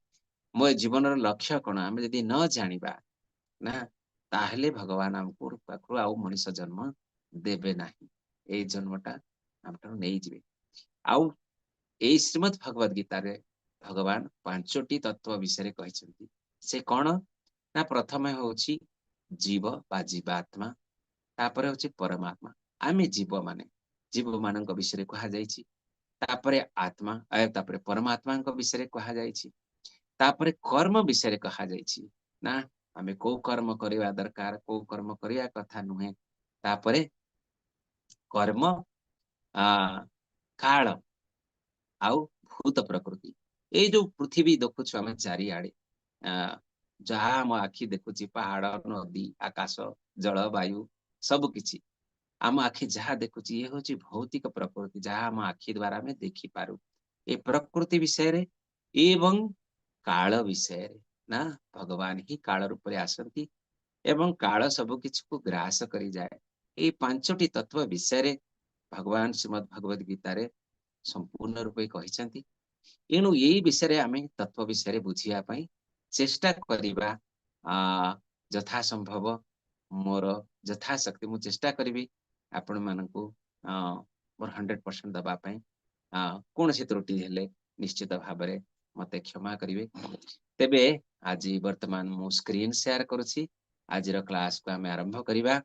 ମୋ ଜୀବନର ଲକ୍ଷ୍ୟ କଣ, ଆମେ ଯଦି ନ ଜାଣିବା ନା, ତାହେଲେ ଭଗବାନ ଆମକୁ ପାଖରୁ ଆଉ ମଣିଷ ଜନ୍ମ ଦେବେ ନାହିଁ। ଏଇ ଜନ୍ମଟା ଆମଠାରୁ ନେଇଯିବେ। ଆଉ ଏଇ ଶ୍ରୀମଦ୍ ଭଗବତ ଗୀତାରେ ଭଗବାନ ପାଞ୍ଚଟି ତତ୍ଵ ବିଷୟରେ କହିଛନ୍ତି। ସେ କଣ ନା, ପ୍ରଥମେ ହଉଛି ଜୀବ ବା ଜୀବାତ୍ମା, ତାପରେ ହଉଛି ପରମାତ୍ମା, ଆମେ ଜୀବ ମାନେ, ଜୀବ ମାନଙ୍କ ବିଷୟରେ କୁହାଯାଇଛି। ତାପରେ ଆତ୍ମା, ତାପରେ ପରମାତ୍ମାଙ୍କ ବିଷୟରେ କୁହାଯାଇଛି। ତାପରେ କର୍ମ ବିଷୟରେ କୁହାଯାଇଛି ନା, ଆମେ କୋଉ କର୍ମ କରିବା ଦରକାର, କୋଉ କର୍ମ କରିବା କଥା ନୁହେଁ। ତାପରେ କର୍ମ, କାଳ ଆଉ ଭୂତ ପ୍ରକୃତି। ଏଇ ଯୋଉ ପୃଥିବୀ ଦେଖୁଛୁ ଆମେ ଚାରିଆଡେ, ଯାହା ଆମ ଆଖି ଦେଖୁଛି, ପାହାଡ, ନଦୀ, ଆକାଶ, ଜଳ, ବାୟୁ, ସବୁ କିଛି ଆମ ଆଖି ଯାହା ଦେଖୁଛି, ଇଏ ହଉଛି ଭୌତିକ ପ୍ରକୃତି, ଯାହା ଆମ ଆଖି ଦ୍ଵାରା ଆମେ ଦେଖିପାରୁ। ଏ ପ୍ରକୃତି ବିଷୟରେ ଏବଂ କାଳ ବିଷୟରେ ନା, ଭଗବାନ ହିଁ କାଳ ରୂପରେ ଆସନ୍ତି ଏବଂ କାଳ ସବୁ କିଛିକୁ ଗ୍ରାସ କରିଯାଏ। ଏଇ ପାଞ୍ଚଟି ତତ୍ଵ ବିଷୟରେ ଭଗବାନ ଶ୍ରୀମଦ୍ ଭଗବତ ଗୀତାରେ ସମ୍ପୂର୍ଣ୍ଣ ରୂପେ କହିଛନ୍ତି। ଏଣୁ ଏଇ ବିଷୟରେ ଆମେ ତତ୍ଵ ବିଷୟରେ ବୁଝିବା ପାଇଁ ଚେଷ୍ଟା କରିବା। ଯଥା ସମ୍ଭବ ମୋର ଯଥାଶକ୍ତି ମୁଁ ଚେଷ୍ଟା କରିବି ଆପଣ ମାନଙ୍କୁ ମୋର 100% ଦବା ପାଇଁ। କୌଣସି ତ୍ରୁଟି ହେଲେ ନିଶ୍ଚିତ ଭାବରେ ମତେ କ୍ଷମା କରିବେ। ତେବେ ଆଜି ବର୍ତ୍ତମାନ ମୁଁ ସ୍କ୍ରିନ୍ ସେୟାର କରୁଛି। ଆଜିର କ୍ଲାସକୁ ଆମେ ଆରମ୍ଭ କରିବା।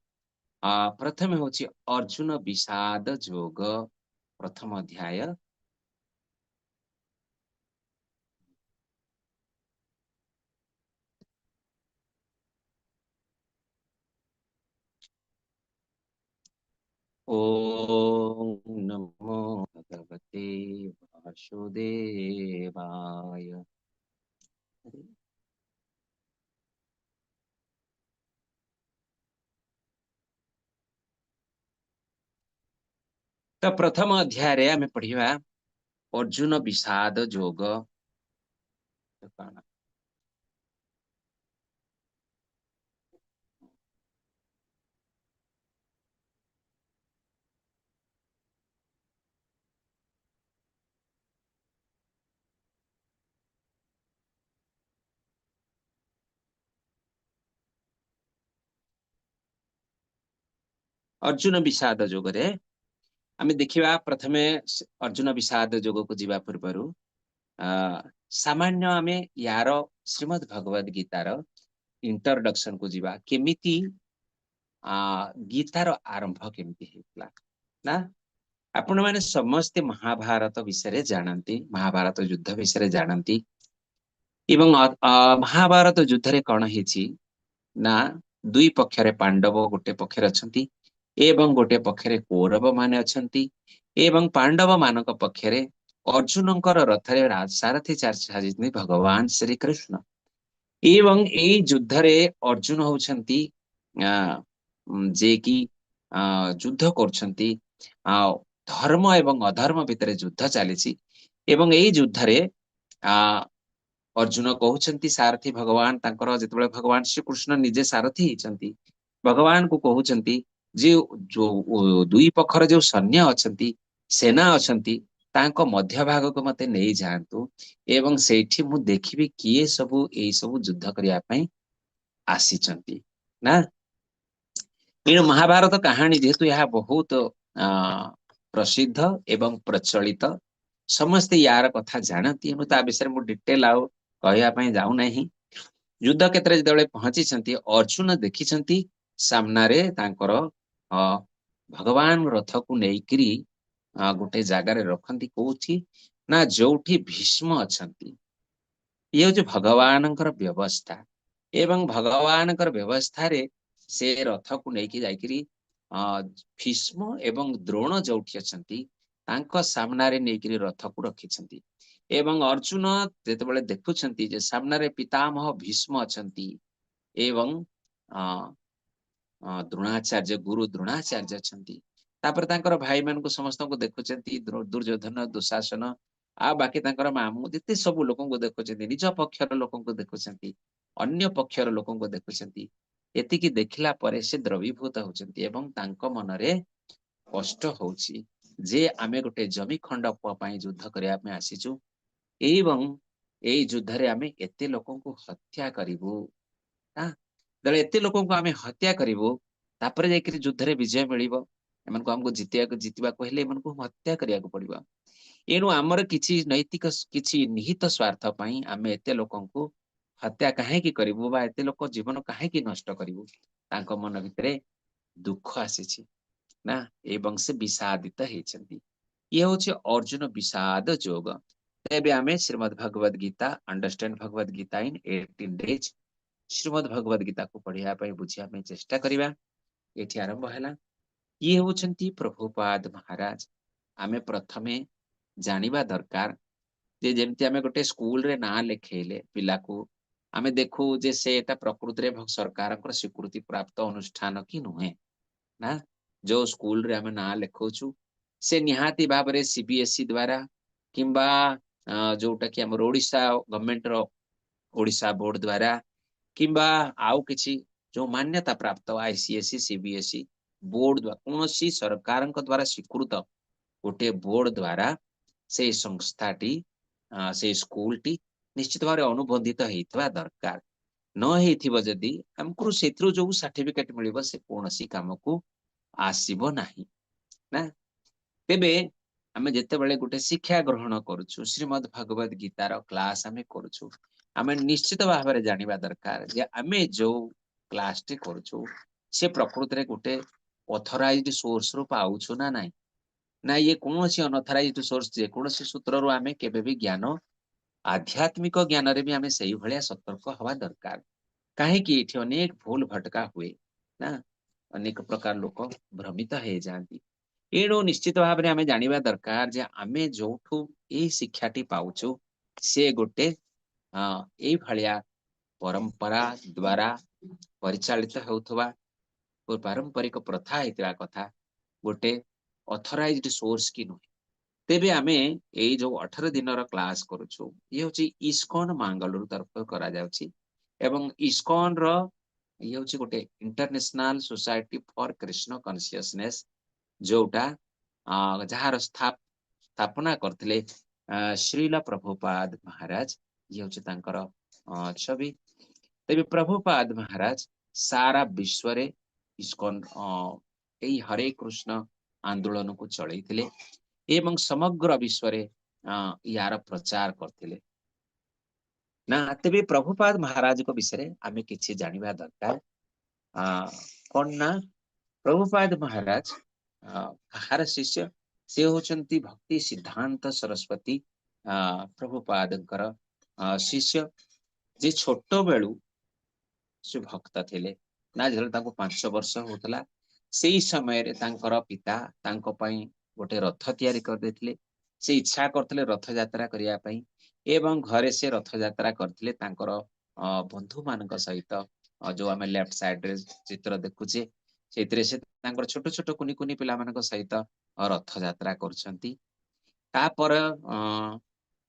ପ୍ରଥମେ ହଉଛି ଅର୍ଜୁନ ବିଷାଦ ଯୋଗ, ପ୍ରଥମ ଅଧ୍ୟାୟ। ଓଁ ନମୋ ଭଗବତେ ବାସୁଦେବାୟ। ତ ପ୍ରଥମ ଅଧ୍ୟାୟରେ ଆମେ ପଢିବା ଅର୍ଜୁନ ବିଷାଦ ଯୋଗ। ଅର୍ଜୁନ ବିଷାଦ ଯୋଗରେ ଆମେ ଦେଖିବା। ପ୍ରଥମେ ଅର୍ଜୁନ ବିଷାଦ ଯୋଗକୁ ଯିବା ପୂର୍ବରୁ ସାମାନ୍ୟ ଆମେ ୟାର ଶ୍ରୀମଦ୍ ଭଗବଦ ଗୀତାର ଇଣ୍ଟ୍ରୋଡକ୍ସନ କୁ ଯିବା। କେମିତି ଗୀତାର ଆରମ୍ଭ କେମିତି ହେଇଥିଲା ନା? ଆପଣମାନେ ସମସ୍ତେ ମହାଭାରତ ବିଷୟରେ ଜାଣନ୍ତି, ମହାଭାରତ ଯୁଦ୍ଧ ବିଷୟରେ ଜାଣନ୍ତି। ଏବଂ ମହାଭାରତ ଯୁଦ୍ଧରେ କଣ ହେଇଛି ନା, ଦୁଇ ପକ୍ଷରେ ପାଣ୍ଡବ ଗୋଟେ ପକ୍ଷରେ ଅଛନ୍ତି ଏବଂ ଗୋଟେ ପକ୍ଷରେ କୌରବ ମାନେ ଅଛନ୍ତି। ଏବଂ ପାଣ୍ଡବ ମାନଙ୍କ ପକ୍ଷରେ ଅର୍ଜୁନଙ୍କର ରଥରେ ସାରଥି ସାଜିଛନ୍ତି ଭଗବାନ ଶ୍ରୀକୃଷ୍ଣ। ଏବଂ ଏଇ ଯୁଦ୍ଧରେ ଅର୍ଜୁନ ହଉଛନ୍ତି ଯିଏକି ଯୁଦ୍ଧ କରୁଛନ୍ତି। ଆଉ ଧର୍ମ ଏବଂ ଅଧର୍ମ ଭିତରେ ଯୁଦ୍ଧ ଚାଲିଛି। ଏବଂ ଏଇ ଯୁଦ୍ଧରେ ଅର୍ଜୁନ କହୁଛନ୍ତି, ସାରଥି ଭଗବାନ ତାଙ୍କର, ଯେତେବେଳେ ଭଗବାନ ଶ୍ରୀକୃଷ୍ଣ ନିଜେ ସାରଥି ହେଇଛନ୍ତି, ଭଗବାନଙ୍କୁ କହୁଛନ୍ତି ଯେ ଯୋଉ ଦୁଇ ପକ୍ଷର ଯୋଉ ସୈନ୍ୟ ଅଛନ୍ତି, ସେନା ଅଛନ୍ତି, ତାଙ୍କ ମଧ୍ୟ ଭାଗକୁ ମତେ ନେଇଯାଆନ୍ତୁ ଏବଂ ସେଇଠି ମୁଁ ଦେଖିବି କିଏ ସବୁ ଏଇ ସବୁ ଯୁଦ୍ଧ କରିବା ପାଇଁ ଆସିଛନ୍ତି ନା। ଏଣୁ ମହାଭାରତ କାହାଣୀ ଯେହେତୁ ଏହା ବହୁତ ପ୍ରସିଦ୍ଧ ଏବଂ ପ୍ରଚଳିତ, ସମସ୍ତେ ୟାର କଥା ଜାଣନ୍ତି, ଏବଂ ତା ବିଷୟରେ ମୁଁ ଡିଟେଲ ଆଉ କହିବା ପାଇଁ ଯାଉନାହିଁ। ଯୁଦ୍ଧ କ୍ଷେତ୍ରରେ ଯେତେବେଳେ ପହଞ୍ଚିଛନ୍ତି, ଅର୍ଜୁନ ଦେଖିଛନ୍ତି ସାମ୍ନାରେ ତାଙ୍କର ଭଗବାନ ରଥକୁ ନେଇକିରି ଗୋଟେ ଜାଗାରେ ରଖନ୍ତି। କୋଉଠି ନା, ଯୋଉଠି ଭୀଷ୍ମ ଅଛନ୍ତି। ଇଏ ହଉଛି ଭଗବାନଙ୍କର ବ୍ୟବସ୍ଥା। ଏବଂ ଭଗବାନଙ୍କର ବ୍ୟବସ୍ଥାରେ ସେ ରଥକୁ ନେଇକି ଯାଇକିରି ଭୀଷ୍ମ ଏବଂ ଦ୍ରୋଣ ଯୋଉଠି ଅଛନ୍ତି ତାଙ୍କ ସାମ୍ନାରେ ନେଇକିରି ରଥକୁ ରଖିଛନ୍ତି। ଏବଂ ଅର୍ଜୁନ ଯେତେବେଳେ ଦେଖୁଛନ୍ତି ଯେ ସାମ୍ନାରେ ପିତାମହ ଭୀଷ୍ମ ଅଛନ୍ତି ଏବଂ ଦ୍ରୋଣାଚାର୍ଯ୍ୟ, ଗୁରୁ ଦ୍ରୋଣାଚାର୍ଯ୍ୟ ଅଛନ୍ତି, ତାପରେ ତାଙ୍କର ଭାଇମାନଙ୍କୁ ସମସ୍ତଙ୍କୁ ଦେଖୁଛନ୍ତି, ଦୁର୍ଯ୍ୟୋଧନ, ଦୁଶାସନ ଆଉ ବାକି ତାଙ୍କର ମାମୁଁ, ଯେତେ ସବୁ ଲୋକଙ୍କୁ ଦେଖୁଛନ୍ତି, ନିଜ ପକ୍ଷର ଲୋକଙ୍କୁ ଦେଖୁଛନ୍ତି, ଅନ୍ୟ ପକ୍ଷର ଲୋକଙ୍କୁ ଦେଖୁଛନ୍ତି। ଏତିକି ଦେଖିଲା ପରେ ସେ ଦ୍ରବୀଭୂତ ହଉଛନ୍ତି ଏବଂ ତାଙ୍କ ମନରେ କଷ୍ଟ ହଉଛି ଯେ ଆମେ ଗୋଟେ ଜମି ଖଣ୍ଡ ପାଇଁ ଯୁଦ୍ଧ କରିବା ପାଇଁ ଆସିଛୁ ଏବଂ ଏଇ ଯୁଦ୍ଧରେ ଆମେ ଏତେ ଲୋକଙ୍କୁ ହତ୍ୟା କରିବୁ। ଯେତେବେଳେ ଏତେ ଲୋକଙ୍କୁ ଆମେ ହତ୍ୟା କରିବୁ, ତାପରେ ଯାଇକରି ଯୁଦ୍ଧରେ ବିଜୟ ମିଳିବ। ଏମାନଙ୍କୁ ଆମକୁ ଜିତିବାକୁ ହେଲେ ଏମାନଙ୍କୁ ହତ୍ୟା କରିବାକୁ ପଡିବ। ଏଣୁ ଆମର କିଛି ନୈତିକ, କିଛି ନିହିତ ସ୍ୱାର୍ଥ ପାଇଁ ଆମେ ଏତେ ଲୋକଙ୍କୁ ହତ୍ୟା କାହିଁକି କରିବୁ ବା ଏତେ ଲୋକ ଜୀବନ କାହିଁକି ନଷ୍ଟ କରିବୁ? ତାଙ୍କ ମନ ଭିତରେ ଦୁଃଖ ଆସିଛି ନା, ଏବଂ ସେ ବିଷାଦିତ ହେଇଛନ୍ତି। ଇଏ ହଉଛି ଅର୍ଜୁନ ବିଷାଦ ଯୋଗ। ତେବେ ଆମେ Shrimad Bhagavad Gita, understand Bhagavad Gita in 18 days, Shrimad Bhagavad ଗୀତାକୁ ପଢିବା ପାଇଁ, ବୁଝିବା ପାଇଁ ଚେଷ୍ଟା କରିବା। ଏଠି ଆରମ୍ଭ ହେଲା। ଇଏ ହଉଛନ୍ତି ପ୍ରଭୁପାଦ ମହାରାଜ। ଆମେ ପ୍ରଥମେ ଜାଣିବା ଦରକାର ଯେ ଯେମିତି ଆମେ ଗୋଟେ ସ୍କୁଲରେ ନାଁ ଲେଖେଇଲେ ପିଲାକୁ, ଆମେ ଦେଖୁ ଯେ ସେ ଏଟା ପ୍ରକୃତିରେ ସରକାରଙ୍କର ସ୍ୱୀକୃତି ପ୍ରାପ୍ତ ଅନୁଷ୍ଠାନ କି ନୁହେଁ ନା। ଯୋଉ ସ୍କୁଲରେ ଆମେ ନାଁ ଲେଖଉଛୁ, ସେ ନିହାତି ଭାବରେ ସିବିଏସ୍ଇ ଦ୍ଵାରା କିମ୍ବା ଯୋଉଟା କି ଆମର ଓଡିଶା ଗଭର୍ଣମେଣ୍ଟର ଓଡିଶା ବୋର୍ଡ ଦ୍ଵାରା କିମ୍ବା ଆଉ କିଛି ଯୋଉ ମାନ୍ୟତା ପ୍ରାପ୍ତ ଆଇସିଏସଇ, ସିବିଏସ୍ଇ ବୋର୍ଡ ଦ୍ୱାରା, କୌଣସି ସରକାରଙ୍କ ଦ୍ଵାରା ସ୍ୱୀକୃତ ଗୋଟିଏ ବୋର୍ଡ ଦ୍ଵାରା ସେଇ ସଂସ୍ଥାଟି, ସେଇ ସ୍କୁଲଟି ନିଶ୍ଚିତ ଭାବରେ ଅନୁବନ୍ଧିତ ହେଇଥିବା ଦରକାର। ନ ହେଇଥିବ ଯଦି, ଆମକୁ ସେଥିରୁ ଯୋଉ ସାର୍ଟିଫିକେଟ ମିଳିବ ସେ କୌଣସି କାମକୁ ଆସିବ ନାହିଁ ନା। ତେବେ ଆମେ ଯେତେବେଳେ ଗୋଟେ ଶିକ୍ଷା ଗ୍ରହଣ କରୁଛୁ, ଶ୍ରୀମଦ୍ ଭଗବତ ଗୀତାର କ୍ଲାସ ଆମେ କରୁଛୁ, ଆମେ ନିଶ୍ଚିତ ଭାବରେ ଜାଣିବା ଦରକାର ଯେ ଆମେ ଯୋଉ କ୍ଲାସଟି କରୁଛୁ, ସେ ପ୍ରକୃତିରେ ଗୋଟେ ଅଥରାଇଜଡ ସୋର୍ସ ରୁ ପାଉଛୁ ନା ନାହିଁ, ନା ଇଏ କୌଣସି ଅନଅଥରାଇଜଡ ସୋର୍ସ। ଯେକୌଣସି ସୂତ୍ରରୁ ଆମେ କେବେ ବି ଜ୍ଞାନ, ଆଧ୍ୟାତ୍ମିକ ଜ୍ଞାନରେ ବି ଆମେ ସେଇଭଳିଆ ସତର୍କ ହବା ଦରକାର। କାହିଁକି ଏଠି ଅନେକ ଭୁଲ ଭଟକା ହୁଏ ନା, ଅନେକ ପ୍ରକାର ଲୋକ ଭ୍ରମିତ ହେଇଯାଆନ୍ତି। ଏଣୁ ନିଶ୍ଚିତ ଭାବରେ ଆମେ ଜାଣିବା ଦରକାର ଯେ ଆମେ ଯୋଉଠୁ ଏଇ ଶିକ୍ଷାଟି ପାଉଛୁ, ସେ ଗୋଟେ ଏଇଭଳିଆ ପରମ୍ପରା ଦ୍ଵାରା ପରିଚାଳିତ ହେଉଥିବା, ପାରମ୍ପରିକ ପ୍ରଥା ହେଇଥିବା କଥା, ଗୋଟେ ଅଥରାଇଜଡ ସୋର୍ସ କି ନୁହେଁ। ତେବେ ଆମେ ଏଇ ଯୋଉ 18 ଦିନର କ୍ଲାସ କରୁଛୁ, ଇଏ ହଉଛି ଇସ୍କନ ମାଙ୍ଗାଲୁରୁ ତରଫରୁ କରାଯାଉଛି ଏବଂ ଇସ୍କନ ର ଇଏ ହଉଛି ଗୋଟେ International Society for Krishna Consciousness, ଯୋଉଟା ଯାହାର ସ୍ଥାପନା କରିଥିଲେ ଶ୍ରୀଲ ପ୍ରଭୁପାଦ ମହାରାଜ। ଇଏ ହଉଛି ତାଙ୍କର ଛବି। ତେବେ ପ୍ରଭୁପାଦ ମହାରାଜ ସାରା ବିଶ୍ୱରେ ଇସ୍କନ, ଏଇ ହରେ କୃଷ୍ଣ ଆନ୍ଦୋଳନକୁ ଚଳେଇଥିଲେ ଏବଂ ସମଗ୍ର ବିଶ୍ୱରେ ୟାର ପ୍ରଚାର କରିଥିଲେ ନା। ତେବେ ପ୍ରଭୁପାଦ ମହାରାଜଙ୍କ ବିଷୟରେ ଆମେ କିଛି ଜାଣିବା ଦରକାର। କଣ ନା ପ୍ରଭୁପାଦ ମହାରାଜ କାହାର ଶିଷ୍ୟ? ସେ ହଉଛନ୍ତି ଭକ୍ତି ସିଦ୍ଧାନ୍ତ ସରସ୍ୱତୀ ପ୍ରଭୁପାଦଙ୍କର ଶିଷ୍ୟ, ଯେ ଛୋଟ ବେଳୁ ସେ ଭକ୍ତ ଥିଲେ ନା। ଯେତେବେଳେ ତାଙ୍କୁ 5 ବର୍ଷ ହଉଥିଲା, ସେଇ ସମୟରେ ତାଙ୍କର ପିତା ତାଙ୍କ ପାଇଁ ଗୋଟେ ରଥ ତିଆରି କରିଦେଇଥିଲେ। ସେ ଇଚ୍ଛା କରିଥିଲେ ରଥଯାତ୍ରା କରିବା ପାଇଁ ଏବଂ ଘରେ ସେ ରଥଯାତ୍ରା କରିଥିଲେ ତାଙ୍କର ବନ୍ଧୁ ମାନଙ୍କ ସହିତ। ଯୋଉ ଆମେ ଲେଫ୍ଟ ସାଇଡରେ ଚିତ୍ର ଦେଖୁଛେ, ସେଇଥିରେ ସେ ତାଙ୍କର ଛୋଟ ଛୋଟ କୁନି କୁନି ପିଲାମାନଙ୍କ ସହିତ ରଥଯାତ୍ରା କରୁଛନ୍ତି। ତାପରେ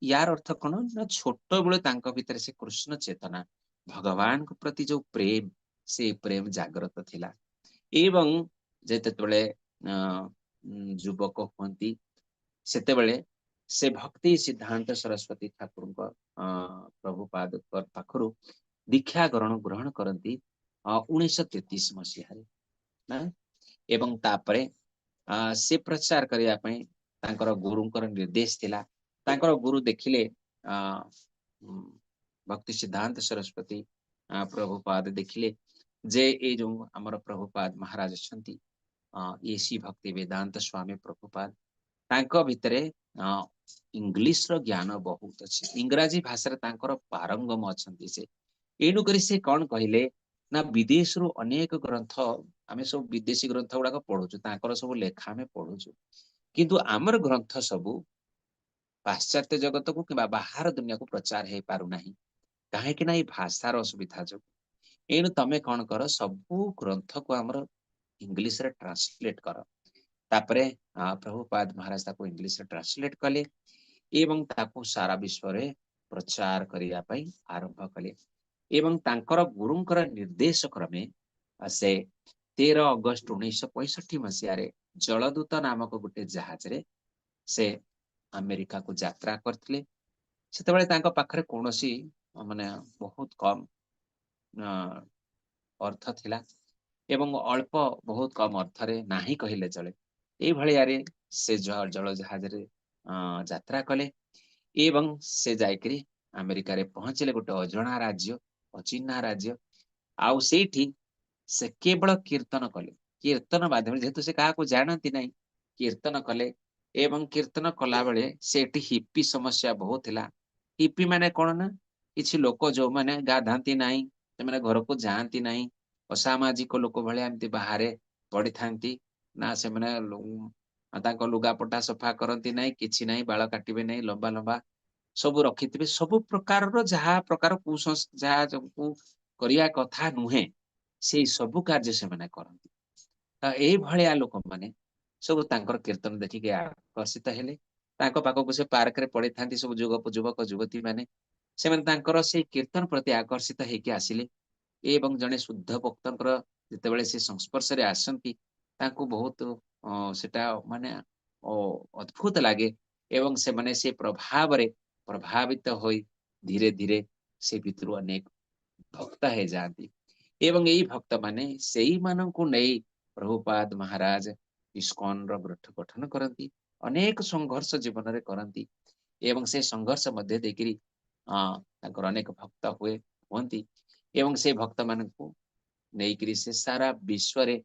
ୟାର ଅର୍ଥ କଣ ନା ଛୋଟବେଳୁ ତାଙ୍କ ଭିତରେ ସେ କୃଷ୍ଣ ଚେତନା, ଭଗବାନଙ୍କ ପ୍ରତି ଯୋଉ ପ୍ରେମ, ସେ ପ୍ରେମ ଜାଗ୍ରତ ଥିଲା। ଏବଂ ଯେତେବେଳେ ଯୁବକ ହୁଅନ୍ତି, ସେତେବେଳେ ସେ ଭକ୍ତି ସିଦ୍ଧାନ୍ତ ସରସ୍ୱତୀ ଠାକୁରଙ୍କ ପ୍ରଭୁପାଦ ପାଖରୁ ଦୀକ୍ଷା ଗ୍ରହଣ କରନ୍ତି 1933 ମସିହାରେ ନା। ଏବଂ ତାପରେ ସେ ପ୍ରଚାର କରିବା ପାଇଁ ତାଙ୍କର ଗୁରୁଙ୍କର ନିର୍ଦ୍ଦେଶ ଥିଲା। ତାଙ୍କର ଗୁରୁ ଦେଖିଲେ, ଭକ୍ତି ସିଦ୍ଧାନ୍ତ ସରସ୍ୱତୀ ପ୍ରଭୁପାଦ ଦେଖିଲେ ଯେ ଏଇ ଯୋଉ ଆମର ପ୍ରଭୁପାଦ ମହାରାଜ ଅଛନ୍ତି, ଏ ସି ଭକ୍ତି ବେଦାନ୍ତ ସ୍ୱାମୀ ପ୍ରଭୁପାଦ, ତାଙ୍କ ଭିତରେ ଇଂଲିଶ ର ଜ୍ଞାନ ବହୁତ ଅଛି, ଇଂରାଜୀ ଭାଷାରେ ତାଙ୍କର ପାରଙ୍ଗମ ଅଛନ୍ତି ସେ। ଏଣୁକରି ସେ କଣ କହିଲେ ନା ବିଦେଶରୁ ଅନେକ ଗ୍ରନ୍ଥ, ଆମେ ସବୁ ବିଦେଶୀ ଗ୍ରନ୍ଥ ଗୁଡାକ ପଢୁଛୁ, ତାଙ୍କର ସବୁ ଲେଖା ଆମେ ପଢୁଛୁ, କିନ୍ତୁ ଆମର ଗ୍ରନ୍ଥ ସବୁ ପାଶ୍ଚାତ୍ୟ ଜଗତକୁ କିମ୍ବା ବାହାର ଦୁନିଆକୁ ପ୍ରଚାର ହେଇପାରୁନାହିଁ। କାହିଁକି ନା ଏଇ ଭାଷାର ଅସୁବିଧା ଯୋଗୁ। ଏଣୁ ତମେ କଣ କର, ସବୁ ଗ୍ରନ୍ଥକୁ ଆମର ଇଂଲିଶରେ ଟ୍ରାନ୍ସଲେଟ କର। ତାପରେ ପ୍ରଭୁପାଦ ମହାରାଜ ତାକୁ ଇଂଲିଶରେ ଟ୍ରାନ୍ସଲେଟ କଲେ ଏବଂ ତାକୁ ସାରା ବିଶ୍ୱରେ ପ୍ରଚାର କରିବା ପାଇଁ ଆରମ୍ଭ କଲେ। ଏବଂ ତାଙ୍କର ଗୁରୁଙ୍କର ନିର୍ଦ୍ଦେଶ କ୍ରମେ ସେ 13 ଅଗଷ୍ଟ 1965 ମସିହାରେ ଜଳଦୂତ ନାମକ ଗୋଟେ ଜାହାଜରେ ସେ ଆମେରିକାକୁ ଯାତ୍ରା କରିଥିଲେ। ସେତେବେଳେ ତାଙ୍କ ପାଖରେ କୌଣସି, ମାନେ ବହୁତ କମ ଅର୍ଥ ଥିଲା ଏବଂ ଅଳ୍ପ, ବହୁତ କମ ଅର୍ଥରେ ନାହିଁ କହିଲେ ଚଳେ, ଏଇଭଳିଆରେ ସେ ଜଳ ଜାହାଜରେ ଯାତ୍ରା କଲେ ଏବଂ ସେ ଯାଇକରି ଆମେରିକାରେ ପହଞ୍ଚିଲେ, ଗୋଟେ ଅଜଣା ରାଜ୍ୟ, ଅଚିହ୍ନା ରାଜ୍ୟ। ଆଉ ସେଇଠି ସେ କେବଳ କୀର୍ତ୍ତନ କଲେ। କୀର୍ତ୍ତନ ମାଧ୍ୟମରେ, ଯେହେତୁ ସେ କାହାକୁ ଜାଣନ୍ତି ନାହିଁ, କୀର୍ତ୍ତନ କଲେ। ଏବଂ କୀର୍ତ୍ତନ କଲା ବେଳେ ସେଠି ହିପି ସମସ୍ୟା ବହୁତ ଥିଲା। ହିପି ମାନେ କଣ ନା କିଛି ଲୋକ ଯୋଉମାନେ ଗାଧାନ୍ତି ନାହିଁ, ସେମାନେ ଘରକୁ ଯାଆନ୍ତି ନାହିଁ, ଅସାମାଜିକ ଲୋକ ଭଳିଆ ଏମିତି ବାହାରେ ପଡିଥାନ୍ତି ନା। ସେମାନେ ତାଙ୍କ ଲୁଗାପଟା ସଫା କରନ୍ତି ନାହିଁ, କିଛି ନାହିଁ, ବାଳ କାଟିବେ ନାହିଁ, ଲମ୍ବା ଲମ୍ବା ସବୁ ରଖିଥିବେ, ସବୁ ପ୍ରକାରର ଯାହା ପ୍ରକାର କୁସଂସ୍କାର, ଯାହା କରିବା କଥା ନୁହେଁ, ସେଇ ସବୁ କାର୍ଯ୍ୟ ସେମାନେ କରନ୍ତି। ତ ଏଇଭଳିଆ ଲୋକମାନେ ସବୁ ତାଙ୍କର କୀର୍ତ୍ତନ ଦେଖିକି ଆକର୍ଷିତ ହେଲେ ତାଙ୍କ ପାଖକୁ। ସେ ପାର୍କରେ ପଡିଥାନ୍ତି ସବୁ ଯୁବକ ଯୁବକ ଯୁବତୀ ମାନେ, ସେମାନେ ତାଙ୍କର ସେଇ କୀର୍ତ୍ତନ ପ୍ରତି ଆକର୍ଷିତ ହେଇକି ଆସିଲେ। ଏବଂ ଜଣେ ଶୁଦ୍ଧ ଭକ୍ତଙ୍କର ଯେତେବେଳେ ସେ ସଂସ୍ପର୍ଶରେ ଆସନ୍ତି, ତାଙ୍କୁ ବହୁତ ସେଟା ମାନେ ଅଦ୍ଭୁତ ଲାଗେ ଏବଂ ସେମାନେ ସେ ପ୍ରଭାବରେ ପ୍ରଭାବିତ ହୋଇ ଧୀରେ ଧୀରେ ସେ ଭିତରୁ ଅନେକ ଭକ୍ତ ହେଇଯାଆନ୍ତି। ଏବଂ ଏଇ ଭକ୍ତମାନେ, ସେଇମାନଙ୍କୁ ନେଇ ପ୍ରଭୁପାଦ ମହାରାଜ ଇସ୍କନର ଗଠନ କରନ୍ତି। ଅନେକ ସଂଘର୍ଷ ଜୀବନରେ କରନ୍ତି ଏବଂ ସେ ସଂଘର୍ଷ ମଧ୍ୟ ଦେଇକିରି ତାଙ୍କର ଅନେକ ଭକ୍ତ ହୁଅନ୍ତି ଏବଂ ସେ ଭକ୍ତ ମାନଙ୍କୁ ନେଇକିରି ସେ ସାରା ବିଶ୍ୱରେ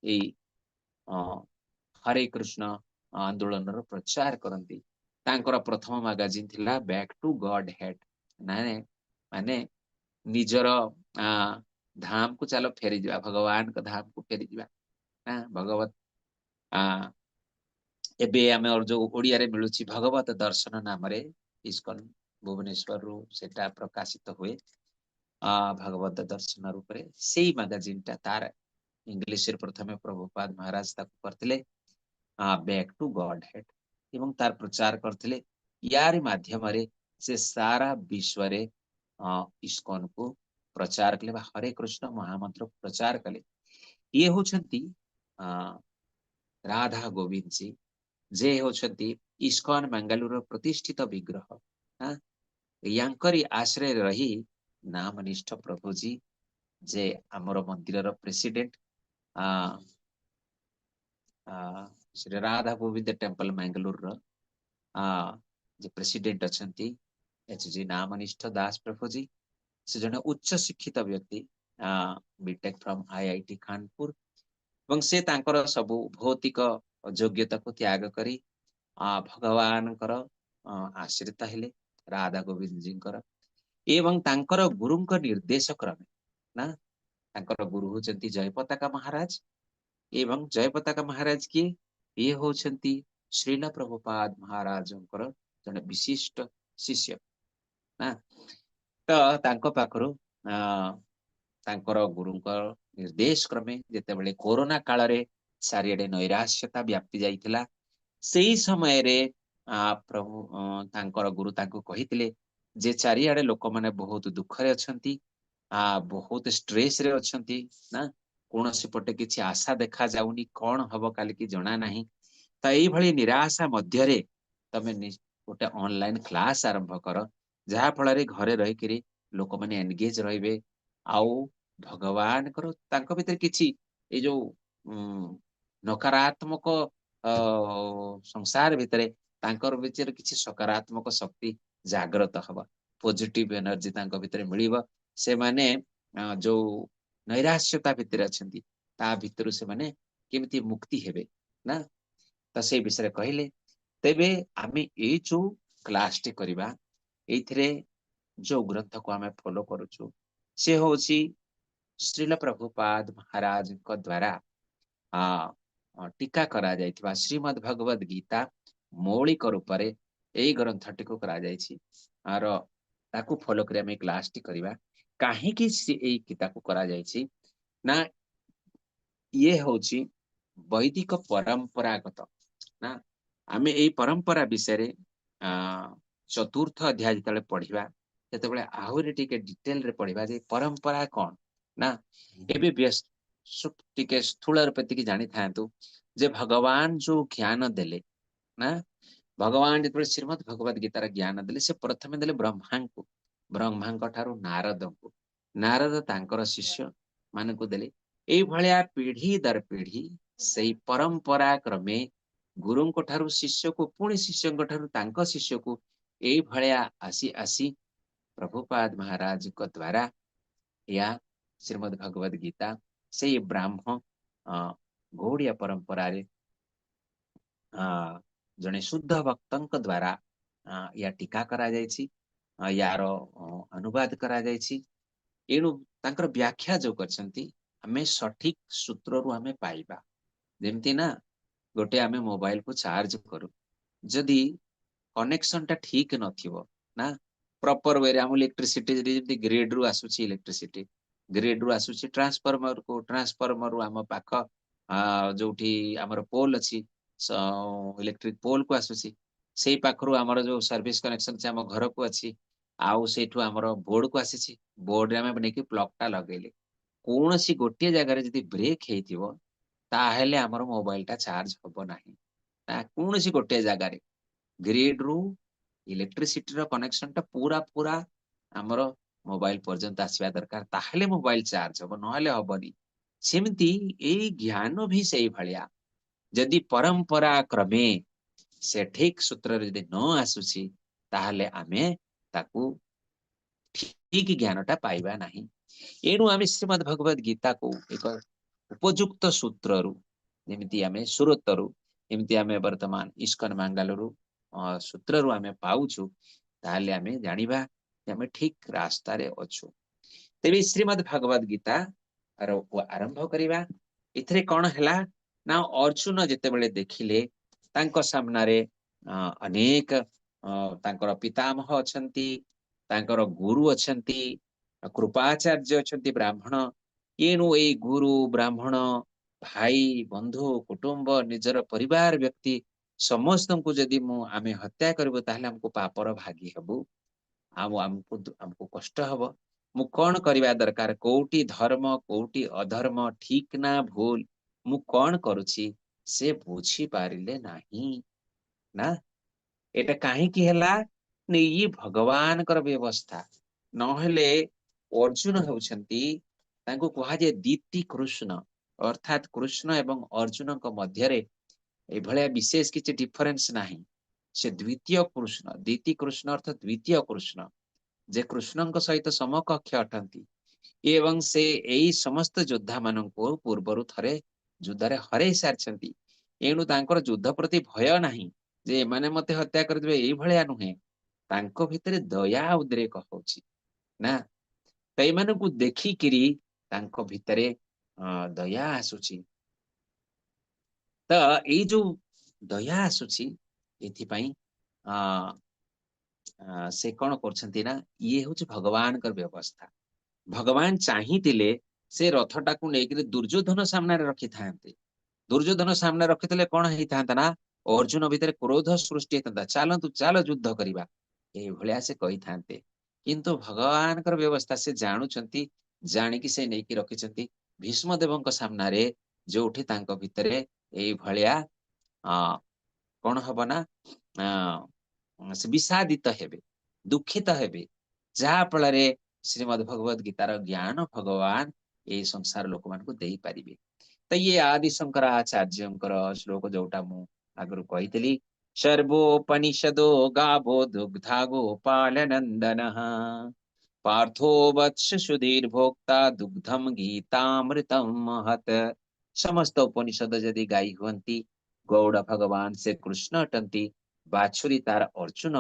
ଏଇ ହରେ କୃଷ୍ଣ ଆନ୍ଦୋଳନର ପ୍ରଚାର କରନ୍ତି। ତାଙ୍କର ପ୍ରଥମ ମାଗାଜିନ୍ ଥିଲା ବ୍ୟାକ୍ ଟୁ ଗଡ୍ ହେଡ୍, ମାନେ ମାନେ ନିଜର ଧାମକୁ ଚାଲ ଫେରିଯିବା, ଭଗବାନଙ୍କ ଧାମକୁ ଫେରିଯିବା। ଭଗବତ ଏବେ ଆମେ ଯୋଉ ଓଡିଆରେ ମିଳୁଛି ଭଗବତ ଦର୍ଶନ ନାମରେ, ଇସ୍କନ ଭୁବନେଶ୍ୱରରୁ ସେଟା ପ୍ରକାଶିତ ହୁଏ ଭଗବତ ଦର୍ଶନ ରୂପରେ। ସେଇ ମାଗାଜିନ୍ ଟା ତାର ଇଂଲିଶରେ ପ୍ରଥମେ ପ୍ରଭୁପାଦ ମହାରାଜ ତାକୁ କରିଥିଲେ, ବ୍ୟାକ୍ ଟୁ ଗଡ୍ ହେଡ୍, ଏବଂ ତାର ପ୍ରଚାର କରିଥିଲେ। ୟାରି ମାଧ୍ୟମରେ ସେ ସାରା ବିଶ୍ୱରେ ଇସ୍କନକୁ ପ୍ରଚାର କଲେ ବା ହରେ କୃଷ୍ଣ ମହାମନ୍ତ୍ର ପ୍ରଚାର କଲେ। ଇଏ ହଉଛନ୍ତି ରାଧା ଗୋବିନ୍ଦ ଜୀ, ଯେ ହେଉଛନ୍ତି ଇସ୍କନ ମାଙ୍ଗାଲୁର ପ୍ରତିଷ୍ଠିତ ବିଗ୍ରହ। ୟାଙ୍କରି ଆଶ୍ରୟରେ ରହି ନାମନିଷ୍ଠ ପ୍ରଭୁଜୀ, ଯେ ଆମର ମନ୍ଦିରର ପ୍ରେସିଡେଣ୍ଟ, ଶ୍ରୀ ରାଧା ଗୋବିନ୍ଦ ଟେମ୍ପଲ ମାଙ୍ଗାଲୁରର ଯେ ପ୍ରେସିଡେଣ୍ଟ ଅଛନ୍ତି ଏଚ୍ ଜି ନାମନିଷ୍ଠ ଦାସ ପ୍ରଭୁଜୀ, ସେ ଜଣେ ଉଚ୍ଚ ଶିକ୍ଷିତ ବ୍ୟକ୍ତି, ବିଟେକ୍ ଫ୍ରମ୍ ଆଇଆଇଟି କାନପୁର, ଏବଂ ସେ ତାଙ୍କର ସବୁ ଭୌତିକ ଯୋଗ୍ୟତାକୁ ତ୍ୟାଗ କରି ଭଗବାନଙ୍କର ଆଶ୍ରିତ ହେଲେ, ରାଧା ଗୋବିନ୍ଦଜୀଙ୍କର, ଏବଂ ତାଙ୍କର ଗୁରୁଙ୍କ ନିର୍ଦ୍ଦେଶ କ୍ରମେ ନା, ତାଙ୍କର ଗୁରୁ ହଉଛନ୍ତି ଜୟପତାକା ମହାରାଜ। ଏବଂ ଜୟପତାକା ମହାରାଜ କିଏ? ଇଏ ହଉଛନ୍ତି ଶ୍ରୀଲ ପ୍ରଭୁପାଦ ମହାରାଜଙ୍କର ଜଣେ ବିଶିଷ୍ଟ ଶିଷ୍ୟ ନା। ତ ତାଙ୍କ ପାଖରୁ ତାଙ୍କର ଗୁରୁଙ୍କ ନିର୍ଦ୍ଦେଶ କ୍ରମେ ଯେତେବେଳେ କୋରୋନା କାଳରେ ଚାରିଆଡେ ନୈରାଶ୍ୟତା ବ୍ୟାପି ଯାଇଥିଲା, ସେଇ ସମୟରେ ପ୍ରଭୁ ତାଙ୍କର ଗୁରୁ ତାଙ୍କୁ କହିଥିଲେ ଯେ ଚାରିଆଡେ ଲୋକମାନେ ବହୁତ ଦୁଃଖରେ ଅଛନ୍ତି, ବହୁତ ଷ୍ଟ୍ରେସ ରେ ଅଛନ୍ତି ନା, କୌଣସି ପଟେ କିଛି ଆଶା ଦେଖା ଯାଉନି, କଣ ହବ କାଲିକି ଜଣା ନାହିଁ। ତ ଏଇଭଳି ନିରାଶା ମଧ୍ୟରେ ତମେ ଗୋଟେ ଅନଲାଇନ କ୍ଲାସ ଆରମ୍ଭ କର, ଯାହା ଫଳରେ ଘରେ ରହିକିରି ଲୋକମାନେ ଏନଗେଜ ରହିବେ ଆଉ ଭଗବାନଙ୍କର ତାଙ୍କ ଭିତରେ କିଛି ଏଇ ଯୋଉ ନକାରାତ୍ମକ ସଂସାର ଭିତରେ ତାଙ୍କର ଭିତରେ କିଛି ସକାରାତ୍ମକ ଶକ୍ତି ଜାଗ୍ରତ ହବ, ପଜିଟିଭ ଏନର୍ଜି ତାଙ୍କ ଭିତରେ ମିଳିବ। ସେମାନେ ଯୋଉ ନୈରାଶ୍ୟତା ଭିତରେ ଅଛନ୍ତି ତା ଭିତରୁ ସେମାନେ କେମିତି ମୁକ୍ତି ହେବେ ନା, ତ ସେଇ ବିଷୟରେ କହିଲେ। ତେବେ ଆମେ ଏଇ ଯୋଉ କ୍ଲାସଟି କରିବା, ଏଇଥିରେ ଯୋଉ ଗ୍ରନ୍ଥକୁ ଆମେ ଫଲୋ କରୁଛୁ ସେ ହଉଛି ଶ୍ରୀଲ ପ୍ରଭୁପାଦ ମହାରାଜଙ୍କ ଦ୍ଵାରା ଟୀକା କରାଯାଇଥିବା ଶ୍ରୀମଦ୍ ଭଗବଦ ଗୀତା ମୌଳିକ ରୂପରେ ଏଇ ଗ୍ରନ୍ଥଟିକୁ କରାଯାଇଛି। ଆର ତାକୁ ଫଲୋ କରି ଆମେ କ୍ଲାସଟି କରିବା। କାହିଁକି ଏଇ ଗୀତାକୁ କରାଯାଇଛି ନା, ଇଏ ହଉଛି ବୈଦିକ ପରମ୍ପରାଗତ ନା। ଆମେ ଏଇ ପରମ୍ପରା ବିଷୟରେ ଚତୁର୍ଥ ଅଧ୍ୟାୟ ଯେତେବେଳେ ପଢିବା, ସେତେବେଳେ ଆହୁରି ଟିକେ ଡିଟେଲରେ ପଢିବା ଯେ ପରମ୍ପରା କଣ ନା। ଏବେ ଟିକେ ସ୍ଥୂଳ ରୂପେ ଟିକେ ଜାଣିଥାନ୍ତୁ ଯେ ଭଗବାନ ଯୋଉ ଜ୍ଞାନ ଦେଲେ ନା, ଭଗବାନ ଯେତେବେଳେ ଶ୍ରୀମଦ୍ ଭଗବଦ ଗୀତାର ଜ୍ଞାନ ଦେଲେ, ସେ ପ୍ରଥମେ ଦେଲେ ବ୍ରହ୍ମାଙ୍କୁ, ବ୍ରହ୍ମାଙ୍କ ଠାରୁ ନାରଦଙ୍କୁ, ନାରଦ ତାଙ୍କର ଶିଷ୍ୟ ମାନଙ୍କୁ ଦେଲେ। ଏଇଭଳିଆ ପିଢି ଦର ପିଢି ସେଇ ପରମ୍ପରା କ୍ରମେ ଗୁରୁଙ୍କ ଠାରୁ ଶିଷ୍ୟକୁ, ପୁଣି ଶିଷ୍ୟଙ୍କ ଠାରୁ ତାଙ୍କ ଶିଷ୍ୟକୁ, ଏଇଭଳିଆ ଆସି ଆସି ପ୍ରଭୁପାଦ ମହାରାଜଙ୍କ ଦ୍ଵାରା ୟା ଶ୍ରୀମଦ୍ ଭଗବଦ ଗୀତା ସେଇ ବ୍ରାହ୍ମ ଗୌଡିଆ ପରମ୍ପରାରେ ଜଣେ ଶୁଦ୍ଧ ଭକ୍ତଙ୍କ ଦ୍ଵାରା ୟା ଟୀକା କରାଯାଇଛି, ୟାର ଅନୁବାଦ କରାଯାଇଛି। ଏଣୁ ତାଙ୍କର ବ୍ୟାଖ୍ୟା ଯୋଉ କରିଛନ୍ତି ଆମେ ସଠିକ ସୂତ୍ରରୁ ଆମେ ପାଇବା। ଯେମିତି ନା ଗୋଟେ ଆମେ ମୋବାଇଲ କୁ ଚାର୍ଜ କରୁ, ଯଦି କନେକ୍ସନ ଟା ଠିକ ନଥିବ ନା, ପ୍ରପର ୱେରେ ଆମ ଇଲେକ୍ଟ୍ରିସିଟି ଯଦି ଯେମିତି ଗ୍ରିଡ ରୁ ଆସୁଛି, ଇଲେକ୍ଟ୍ରିସିଟି ଗ୍ରିଡ ରୁ ଆସୁଛି ଟ୍ରାନ୍ସଫର୍ମର କୁ, ଟ୍ରାନ୍ସଫର୍ମର ରୁ ଆମ ପାଖ ଯୋଉଠି ଆମର ପୋଲ ଅଛି ଇଲେକ୍ଟ୍ରିକ ପୋଲ କୁ ଆସୁଛି, ସେଇ ପାଖରୁ ଆମର ଯୋଉ ସର୍ଭିସ କନେକ୍ସନ ଅଛି ଆମ ଘରକୁ ଅଛି, ଆଉ ସେଇଠୁ ଆମର ବୋର୍ଡ କୁ ଆସିଛି, ବୋର୍ଡରେ ଆମେ ନେଇକି ପ୍ଲଗ ଟା ଲଗେଇଲେ, କୌଣସି ଗୋଟିଏ ଜାଗାରେ ଯଦି ବ୍ରେକ୍ ହେଇଥିବ ତାହେଲେ ଆମର ମୋବାଇଲ ଟା ଚାର୍ଜ ହବ ନାହିଁ ନା। କୌଣସି ଗୋଟିଏ ଜାଗାରେ ଗ୍ରିଡ ରୁ ଇଲେକ୍ଟ୍ରିସିଟିର କନେକ୍ସନ ଟା ପୁରା ପୁରା ଆମର ମୋବାଇଲ ପର୍ଯ୍ୟନ୍ତ ଆସିବା ଦରକାର, ତାହେଲେ ମୋବାଇଲ ଚାର୍ଜ ହବ, ନହେଲେ ହବନି। ସେମିତି ଏଇ ଜ୍ଞାନ ବି ସେଇଭଳିଆ, ଯଦି ପରମ୍ପରା କ୍ରମେ ସେ ଠିକ ସୂତ୍ରରେ ଯଦି ନ ଆସୁଛି, ତାହେଲେ ଆମେ ତାକୁ ଠିକ ଜ୍ଞାନଟା ପାଇବା ନାହିଁ। ଏଣୁ ଆମେ ଶ୍ରୀମଦ୍ ଭଗବତ ଗୀତାକୁ ଏକ ଉପଯୁକ୍ତ ସୂତ୍ରରୁ, ଯେମିତି ଆମେ ସୁରତରୁ, ଯେମିତି ଆମେ ବର୍ତ୍ତମାନ ଇସ୍କନ ମାଙ୍ଗାଲୋରୁ ସୂତ୍ରରୁ ଆମେ ପାଉଛୁ, ତାହେଲେ ଆମେ ଜାଣିବା ଯେ ଆମେ ଠିକ ରାସ୍ତାରେ ଅଛୁ। ତେବେ ଶ୍ରୀମଦ୍ ଭଗବତ ଗୀତା ଆରମ୍ଭ କରିବା। ଏଥିରେ କଣ ହେଲା ନା, ଅର୍ଜୁନ ଯେତେବେଳେ ଦେଖିଲେ ତାଙ୍କ ସାମ୍ନାରେ ଅନେକ ତାଙ୍କର ପିତାମହ ଅଛନ୍ତି, ତାଙ୍କର ଗୁରୁ ଅଛନ୍ତି, କୃପାଚାର୍ଯ୍ୟ ଅଛନ୍ତି, ବ୍ରାହ୍ମଣ। ଏଣୁ ଏଇ ଗୁରୁ, ବ୍ରାହ୍ମଣ, ଭାଇ, ବନ୍ଧୁ, କୁଟୁମ୍ବ, ନିଜର ପରିବାର ବ୍ୟକ୍ତି ସମସ୍ତଙ୍କୁ ଯଦି ଆମେ ହତ୍ୟା କରିବୁ, ତାହେଲେ ଆମକୁ ପାପର ଭାଗି ହେବୁ ଆଉ ଆମକୁ କଷ୍ଟ ହବ। ମୁଁ କଣ କରିବା ଦରକାର? କୋଉଠି ଧର୍ମ, କୋଉଠି ଅଧର୍ମ, ଠିକ ନା ଭୁଲ, ମୁଁ କଣ କରୁଛି, ସେ ବୁଝି ପାରିଲେ ନାହିଁ ନା। ଏଇଟା କାହିଁକି ହେଲା? ଇଏ ଭଗବାନଙ୍କର ବ୍ୟବସ୍ଥା। ନହେଲେ ଅର୍ଜୁନ ହେଉଛନ୍ତି, ତାଙ୍କୁ କୁହାଯାଏ ଦ୍ୱିତୀ କୃଷ୍ଣ। ଅର୍ଥାତ୍ କୃଷ୍ଣ ଏବଂ ଅର୍ଜୁନଙ୍କ ମଧ୍ୟରେ ଏଭଳିଆ ବିଶେଷ କିଛି ଡିଫରେନ୍ସ ନାହିଁ। ସେ ଦ୍ୱିତୀୟ କୃଷ୍ଣ। ଦ୍ୱିତୀ କୃଷ୍ଣ ଅର୍ଥ ଦ୍ୱିତୀୟ କୃଷ୍ଣ, ଯେ କୃଷ୍ଣଙ୍କ ସହିତ ସମକକ୍ଷ ଅଟନ୍ତି ଏବଂ ସେ ଏଇ ସମସ୍ତ ଯୋଦ୍ଧା ମାନଙ୍କୁ ପୂର୍ବରୁ ଥରେ ଯୁଦ୍ଧରେ ହରେଇ ସାରିଛନ୍ତି। ଏଣୁ ତାଙ୍କର ଯୁଦ୍ଧ ପ୍ରତି ଭୟ ନାହିଁ ଯେ ଏମାନେ ମତେ ହତ୍ୟା କରିଦେବେ, ଏଇଭଳିଆ ନୁହେଁ। ତାଙ୍କ ଭିତରେ ଦୟା ଉଦ୍ରେକ ହଉଛି ନା। ତ ଏମାନଙ୍କୁ ଦେଖିକିରି ତାଙ୍କ ଭିତରେ ଦୟା ଆସୁଛି। ତ ଏଇ ଯୋଉ ଦୟା ଆସୁଛି, ଏଥିପାଇଁ ସେ କଣ କରୁଛନ୍ତି ନା, ଇଏ ହଉଛି ଭଗବାନଙ୍କର ବ୍ୟବସ୍ଥା। ଭଗବାନ ଚାହିଁଥିଲେ ସେ ରଥଟାକୁ ନେଇକିରି ଦୁର୍ଯ୍ୟୋଧନ ସାମ୍ନାରେ ରଖିଥାନ୍ତେ। ଦୁର୍ଯ୍ୟୋଧନ ସାମ୍ନାରେ ରଖିଥିଲେ କଣ ହେଇଥାନ୍ତା ନା, ଅର୍ଜୁନ ଭିତରେ କ୍ରୋଧ ସୃଷ୍ଟି ହେଇଥାନ୍ତା। ଚାଲନ୍ତୁ, ଚାଲ ଯୁଦ୍ଧ କରିବା, ଏଇଭଳିଆ ସେ କହିଥାନ୍ତେ। କିନ୍ତୁ ଭଗବାନଙ୍କର ବ୍ୟବସ୍ଥା ସେ ଜାଣୁଛନ୍ତି, ଜାଣିକି ସେ ନେଇକି ରଖିଛନ୍ତି ଭୀଷ୍ମ ଦେବଙ୍କ ସାମ୍ନାରେ, ଯୋଉଠି ତାଙ୍କ ଭିତରେ ଏଇଭଳିଆ କଣ ହବ ନା, ସେ ବିଷାଦିତ ହେବେ, ଦୁଃଖିତ ହେବେ, ଯାହା ଫଳରେ ଶ୍ରୀମଦ୍ ଭଗବତ ଗୀତାର ଜ୍ଞାନ ଭଗବାନ ଏଇ ସଂସାର ଲୋକମାନଙ୍କୁ ଦେଇପାରିବେ। ତ ଇଏ ଆଦି ଶଙ୍କରାଚାର୍ଯ୍ୟଙ୍କର ଶ୍ଲୋକ, ଯୋଉଟା ମୁଁ ଆଗରୁ କହିଥିଲି, ସର୍ବୋପନିଷଦୋ ଗାବୋ ଦୁଗ୍ଧା ଗୋପାଳ ନନ୍ଦନ ପାର୍ଥୋ ବତ୍ସ ସୁଧୀର ଭୋକ୍ତା ଦୁଗ୍ଧମ ଗୀତାମୃତମ ମହତ। ସମସ୍ତ ଉପନିଷଦ ଯଦି ଗାଈ ହୁଅନ୍ତି, ଗୌଡ଼ ଭଗବାନ ସେ କୃଷ୍ଣ ଅଟନ୍ତି, ବାଛୁରୀ ତାର ଅର୍ଜୁନ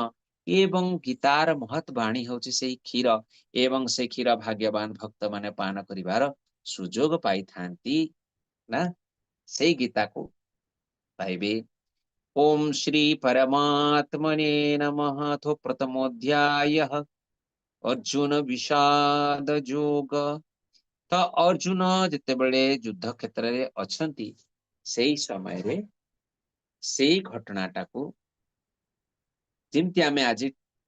ଏବଂ ଗୀତାର ମହତ ବାଣୀ ହଉଛି ସେଇ କ୍ଷୀର ଏବଂ ସେ କ୍ଷୀର ଭାଗ୍ୟବାନ ଭକ୍ତ ମାନେ ପାନ କରିବାର ସୁଯୋଗ ପାଇଥାନ୍ତି ନା, ସେଇ ଗୀତାକୁ ପାଇବେ। ଓମ୍ ଶ୍ରୀ ପରମାତ୍ମନେ ନମଃ। ଅଥ ପ୍ରଥମୋଧ୍ୟାୟଃ, ଅର୍ଜୁନ ବିଷାଦ ଯୋଗ। ତ ଅର୍ଜୁନ ଯେତେବେଳେ ଯୁଦ୍ଧ କ୍ଷେତ୍ରରେ ଅଛନ୍ତି, ସେଇ ସମୟରେ ସେଇ ଘଟଣାଟାକୁ, ଯେମିତି ଆମେ ଆଜି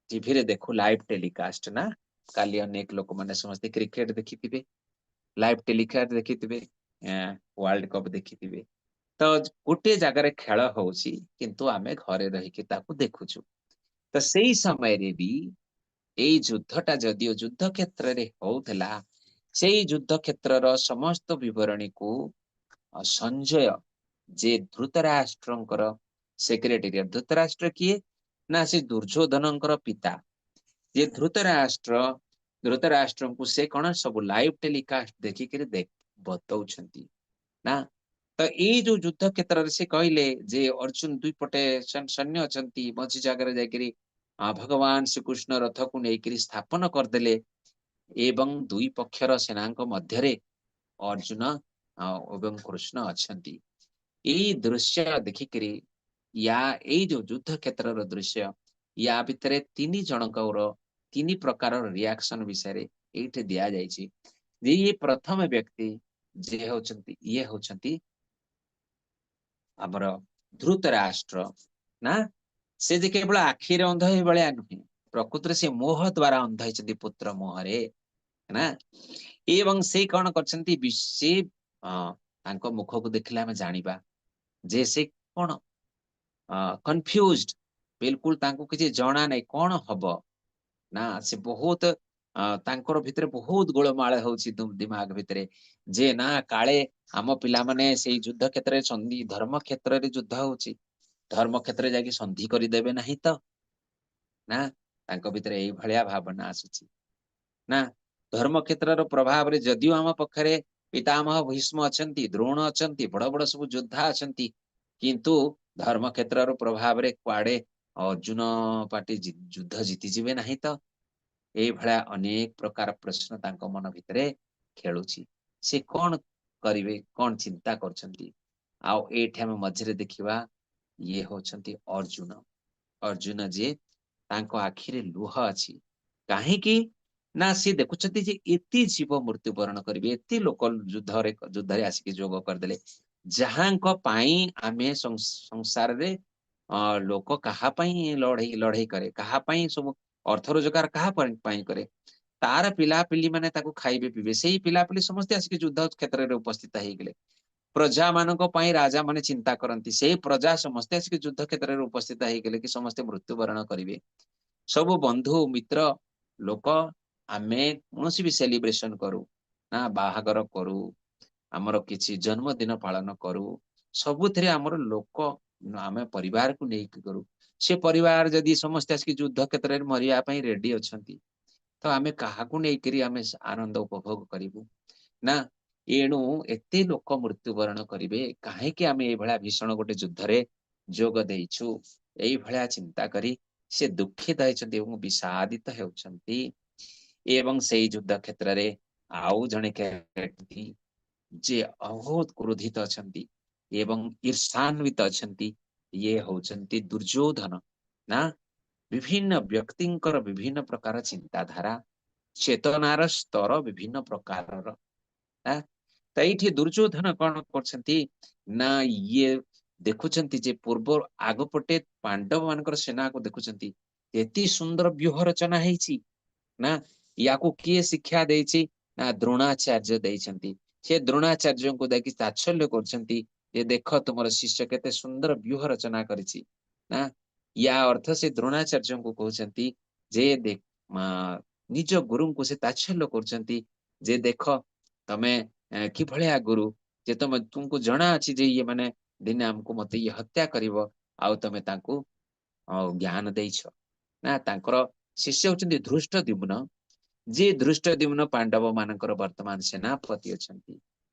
ଟିଭିରେ ଦେଖୁ ଲାଇଭ ଟେଲିକାଷ୍ଟ ନା, କାଲି ଅନେକ ଲୋକମାନେ ସମସ୍ତେ କ୍ରିକେଟ ଦେଖିଥିବେ, ଲାଇଭ ଟେଲିକାଷ୍ଟ ଦେଖିଥିବେ, ୱାର୍ଲଡ କପ୍ ଦେଖିଥିବେ। ତ ଗୋଟିଏ ଜାଗାରେ ଖେଳ ହଉଛି, କିନ୍ତୁ ଆମେ ଘରେ ରହିକି ତାକୁ ଦେଖୁଛୁ। ତ ସେଇ ସମୟରେ ବି ଏଇ ଯୁଦ୍ଧଟା ଯଦିଓ ଯୁଦ୍ଧ କ୍ଷେତ୍ରରେ ହଉଥିଲା, ସେଇ ଯୁଦ୍ଧ କ୍ଷେତ୍ରର ସମସ୍ତ ବିବରଣୀକୁ ସଞ୍ଜୟ, ଯେ ଧୃତରାଷ୍ଟ୍ରଙ୍କର ସେକ୍ରେଟେରୀ। ଧୃତରାଷ୍ଟ୍ର କିଏ ନା, ସେ ଦୁର୍ଯ୍ୟୋଧନଙ୍କର ପିତା। ଯେ ଧୃତରାଷ୍ଟ୍ର, ଧୃତରାଷ୍ଟ୍ରଙ୍କୁ ସେ କଣ ସବୁ ଲାଇଭ ଟେଲିକାଷ୍ଟ ଦେଖିକିରି ବତଉଛନ୍ତି ନା। ତ ଏଇ ଯୋଉ ଯୁଦ୍ଧ କ୍ଷେତ୍ରରେ ସେ କହିଲେ ଯେ ଅର୍ଜୁନ ଦୁଇ ପଟେ ସୈନ୍ୟ ଅଛନ୍ତି, ମଝି ଜାଗାରେ ଯାଇକିରି ଭଗବାନ ଶ୍ରୀକୃଷ୍ଣ ରଥକୁ ନେଇକିରି ସ୍ଥାପନ କରିଦେଲେ ଏବଂ ଦୁଇ ପକ୍ଷର ସେନାଙ୍କ ମଧ୍ୟରେ ଅର୍ଜୁନ ଏବଂ କୃଷ୍ଣ ଅଛନ୍ତି। ଏଇ ଦୃଶ୍ୟ ଦେଖିକିରି, ୟା ଏଇ ଯୋଉ ଯୁଦ୍ଧ କ୍ଷେତ୍ରର ଦୃଶ୍ୟ, ୟା ଭିତରେ ତିନି ଜଣଙ୍କର ତିନି ପ୍ରକାରର ରିଆକ୍ସନ ବିଷୟରେ ଏଇଠି ଦିଆଯାଇଛି ଯେ ଇଏ ପ୍ରଥମ ବ୍ୟକ୍ତି ଯିଏ ହଉଛନ୍ତି, ଇଏ ହଉଛନ୍ତି ଆମର ଧୃତରାଷ୍ଟ୍ର ନା। ସେ ଯେ କେବଳ ଆଖିରେ ଅନ୍ଧ ଏଇଭଳିଆ ନୁହେଁ, ପ୍ରକୃତରେ ସେ ମୋହ ଦ୍ଵାରା ଅନ୍ଧ ହେଇଛନ୍ତି, ପୁତ୍ର ମୋହରେ ନା। ଏବଂ ସେ କଣ କରିଛନ୍ତି? ସେ ତାଙ୍କ ମୁଖକୁ ଦେଖିଲେ ଆମେ ଜାଣିବା ଯେ ସେ କଣ କନଫ୍ୟୁଜଡ, ବିଲକୁଲ ତାଙ୍କୁ କିଛି ଜଣା ନାହିଁ କଣ ହବ ନା। ସେ ବହୁତ ତାଙ୍କର ଭିତରେ ବହୁତ ଗୋଳମାଳ ହଉଛି ଦିମାଗ ଭିତରେ ଯେ ନା, କାଳେ ଆମ ପିଲାମାନେ ସେଇ ଯୁଦ୍ଧ କ୍ଷେତ୍ରରେ, ସନ୍ଧି ଧର୍ମ କ୍ଷେତ୍ରରେ ଯୁଦ୍ଧ ହଉଛି। ଧର୍ମ କ୍ଷେତ୍ରରେ ଯାଇକି ସନ୍ଧି କରିଦେବେ ନାହିଁ ତ? ନା, ତାଙ୍କ ଭିତରେ ଏଇଭଳିଆ ଭାବନା ଆସୁଛି ନା। ଧର୍ମ କ୍ଷେତ୍ରର ପ୍ରଭାବରେ ଯଦିଓ ଆମ ପାଖରେ ପିତାମହ ଭୀଷ୍ମ ଅଛନ୍ତି, ଦ୍ରୋଣ ଅଛନ୍ତି, ବଡ ବଡ ସବୁ ଯୋଦ୍ଧା ଅଛନ୍ତି, କିନ୍ତୁ ଧର୍ମ କ୍ଷେତ୍ରର ପ୍ରଭାବରେ କୁଆଡେ ଅର୍ଜୁନ ପାର୍ଟି ଯୁଦ୍ଧ ଜିତିଯିବେ ନାହିଁ ତ? ଏଇଭଳିଆ ଅନେକ ପ୍ରକାର ପ୍ରଶ୍ନ ତାଙ୍କ ମନ ଭିତରେ ଖେଳୁଛି। ସେ କଣ କରିବେ, କଣ ଚିନ୍ତା କରୁଛନ୍ତି? ଆଉ ଏଇଠି ଆମେ ମଝିରେ ଦେଖିବା, ଇଏ ହଉଛନ୍ତି ଅର୍ଜୁନ। ଅର୍ଜୁନ ଯିଏ, ତାଙ୍କ ଆଖିରେ ଲୁହ ଅଛି। କାହିଁକି ନା ସିଏ ଦେଖୁଛନ୍ତି ଯେ ଏତେ ଜୀବ ମୃତ୍ୟୁବରଣ କରିବେ, ଏତେ ଲୋକ ଯୁଦ୍ଧରେ ଆସିକି ଯୋଗ କରିଦେଲେ, ଯାହାଙ୍କ ପାଇଁ ଆମେ ସଂସାରରେ ଲୋକ କାହା ପାଇଁ ଲଢେଇ କରେ, କାହା ପାଇଁ ସବୁ ଅର୍ଥ ରୋଜଗାର କାହା ପାଇଁ କରେ, ତାର ପିଲାପିଲି ମାନେ ତାକୁ ଖାଇବେ ପିଇବେ, ସେଇ ପିଲାପିଲି ସମସ୍ତେ ଆସିକି ଯୁଦ୍ଧ କ୍ଷେତ୍ରରେ ଉପସ୍ଥିତ ହେଇଗଲେ। ପ୍ରଜା ମାନଙ୍କ ପାଇଁ ରାଜା ମାନେ ଚିନ୍ତା କରନ୍ତି, ସେଇ ପ୍ରଜା ସମସ୍ତେ ଆସିକି ଯୁଦ୍ଧ କ୍ଷେତ୍ରରେ ଉପସ୍ଥିତ ହେଇଗଲେ କି ସମସ୍ତେ ମୃତ୍ୟୁବରଣ କରିବେ। ସବୁ ବନ୍ଧୁ ମିତ୍ର ଲୋକ, ଆମେ କୌଣସି ବି ସେଲିବ୍ରେସନ କରୁ ନା, ବାହାଘର କରୁ, ଆମର କିଛି ଜନ୍ମଦିନ ପାଳନ କରୁ, ସବୁଥିରେ ଆମର ଲୋକ ଆମେ ପରିବାରକୁ ନେଇକି କରୁ। ସେ ପରିବାର ଯଦି ସମସ୍ତେ ଆସିକି ଯୁଦ୍ଧ କ୍ଷେତ୍ରରେ ମରିବା ପାଇଁ ରେଡି ଅଛନ୍ତି, ତ ଆମେ କାହାକୁ ନେଇକରି ଆମେ ଆନନ୍ଦ ଉପଭୋଗ କରିବୁ ନା? ଏଣୁ ଏତେ ଲୋକ ମୃତ୍ୟୁବରଣ କରିବେ, କାହିଁକି ଆମେ ଏଇଭଳିଆ ଭୀଷଣ ଗୋଟେ ଯୁଦ୍ଧରେ ଯୋଗ ଦେଇଛୁ? ଏଇଭଳିଆ ଚିନ୍ତା କରି ସେ ଦୁଃଖିତ ହେଇଛନ୍ତି ଏବଂ ବିଷାଦିତ ହେଉଛନ୍ତି। ଏବଂ ସେଇ ଯୁଦ୍ଧ କ୍ଷେତ୍ରରେ ଆଉ ଜଣେ ଯିଏ ବହୁତ କ୍ରୋଧିତ ଅଛନ୍ତି ଏବଂ ଈର୍ଷାନ୍ୱିତ ଅଛନ୍ତି, ଇଏ ହଉଛନ୍ତି ଦୁର୍ଯ୍ୟୋଧନ। ନା, ବିଭିନ୍ନ ବ୍ୟକ୍ତିଙ୍କର ବିଭିନ୍ନ ପ୍ରକାର ଚିନ୍ତାଧାରା, ଚେତନାର ସ୍ତର ବିଭିନ୍ନ ପ୍ରକାରର। ତ ଏଇଠି ଦୁର୍ଯ୍ୟୋଧନ କଣ କରୁଛନ୍ତି ନା, ଇଏ ଦେଖୁଛନ୍ତି ଯେ ପୂର୍ବ ଆଗପଟେ ପାଣ୍ଡବ ମାନଙ୍କର ସେନାକୁ ଦେଖୁଛନ୍ତି, ଏତି ସୁନ୍ଦର ବ୍ୟୁହ ରଚନା ହେଇଛି ନା, ୟାକୁ କିଏ ଶିକ୍ଷା ଦେଇଛି? ନା, ଦ୍ରୋଣାଚାର୍ଯ୍ୟ ଦେଇଛନ୍ତି। ସେ ଦ୍ରୋଣାଚାର୍ଯ୍ୟଙ୍କୁ ଯାଇକି ତାଚ୍ଛଲ୍ୟ କରୁଛନ୍ତି ଯେ ଦେଖ, ତୁମର ଶିଷ୍ୟ କେତେ ସୁନ୍ଦର ବ୍ୟୁହ ରଚନା କରିଛି। ନା, ୟା ଅର୍ଥ ସେ ଦ୍ରୋଣାଚାର୍ଯ୍ୟଙ୍କୁ କହୁଛନ୍ତି ଯେ ନିଜ ଗୁରୁଙ୍କୁ ସେ ତାଚ୍ଛଲ୍ୟ କରୁଛନ୍ତି ଯେ ଦେଖ, ତମେ କିଭଳିଆ ଗୁରୁ ଯେ ତୁମକୁ ଜଣା ଅଛି ଯେ ଇଏ ମାନେ ଦିନେ ଆମକୁ ମତେ ଇଏ ହତ୍ୟା କରିବ, ଆଉ ତମେ ତାଙ୍କୁ ଜ୍ଞାନ ଦେଇଛ। ନା, ତାଙ୍କର ଶିଷ୍ୟ ହଉଛନ୍ତି ଧୃଷ୍ଟଦ୍ୟୁମ୍ନ, ଯିଏ ଧୃଷ୍ଟଦ୍ୟୁମ୍ନ ପାଣ୍ଡବ ମାନଙ୍କର ବର୍ତ୍ତମାନ ସେନାପତି ଅଛନ୍ତି।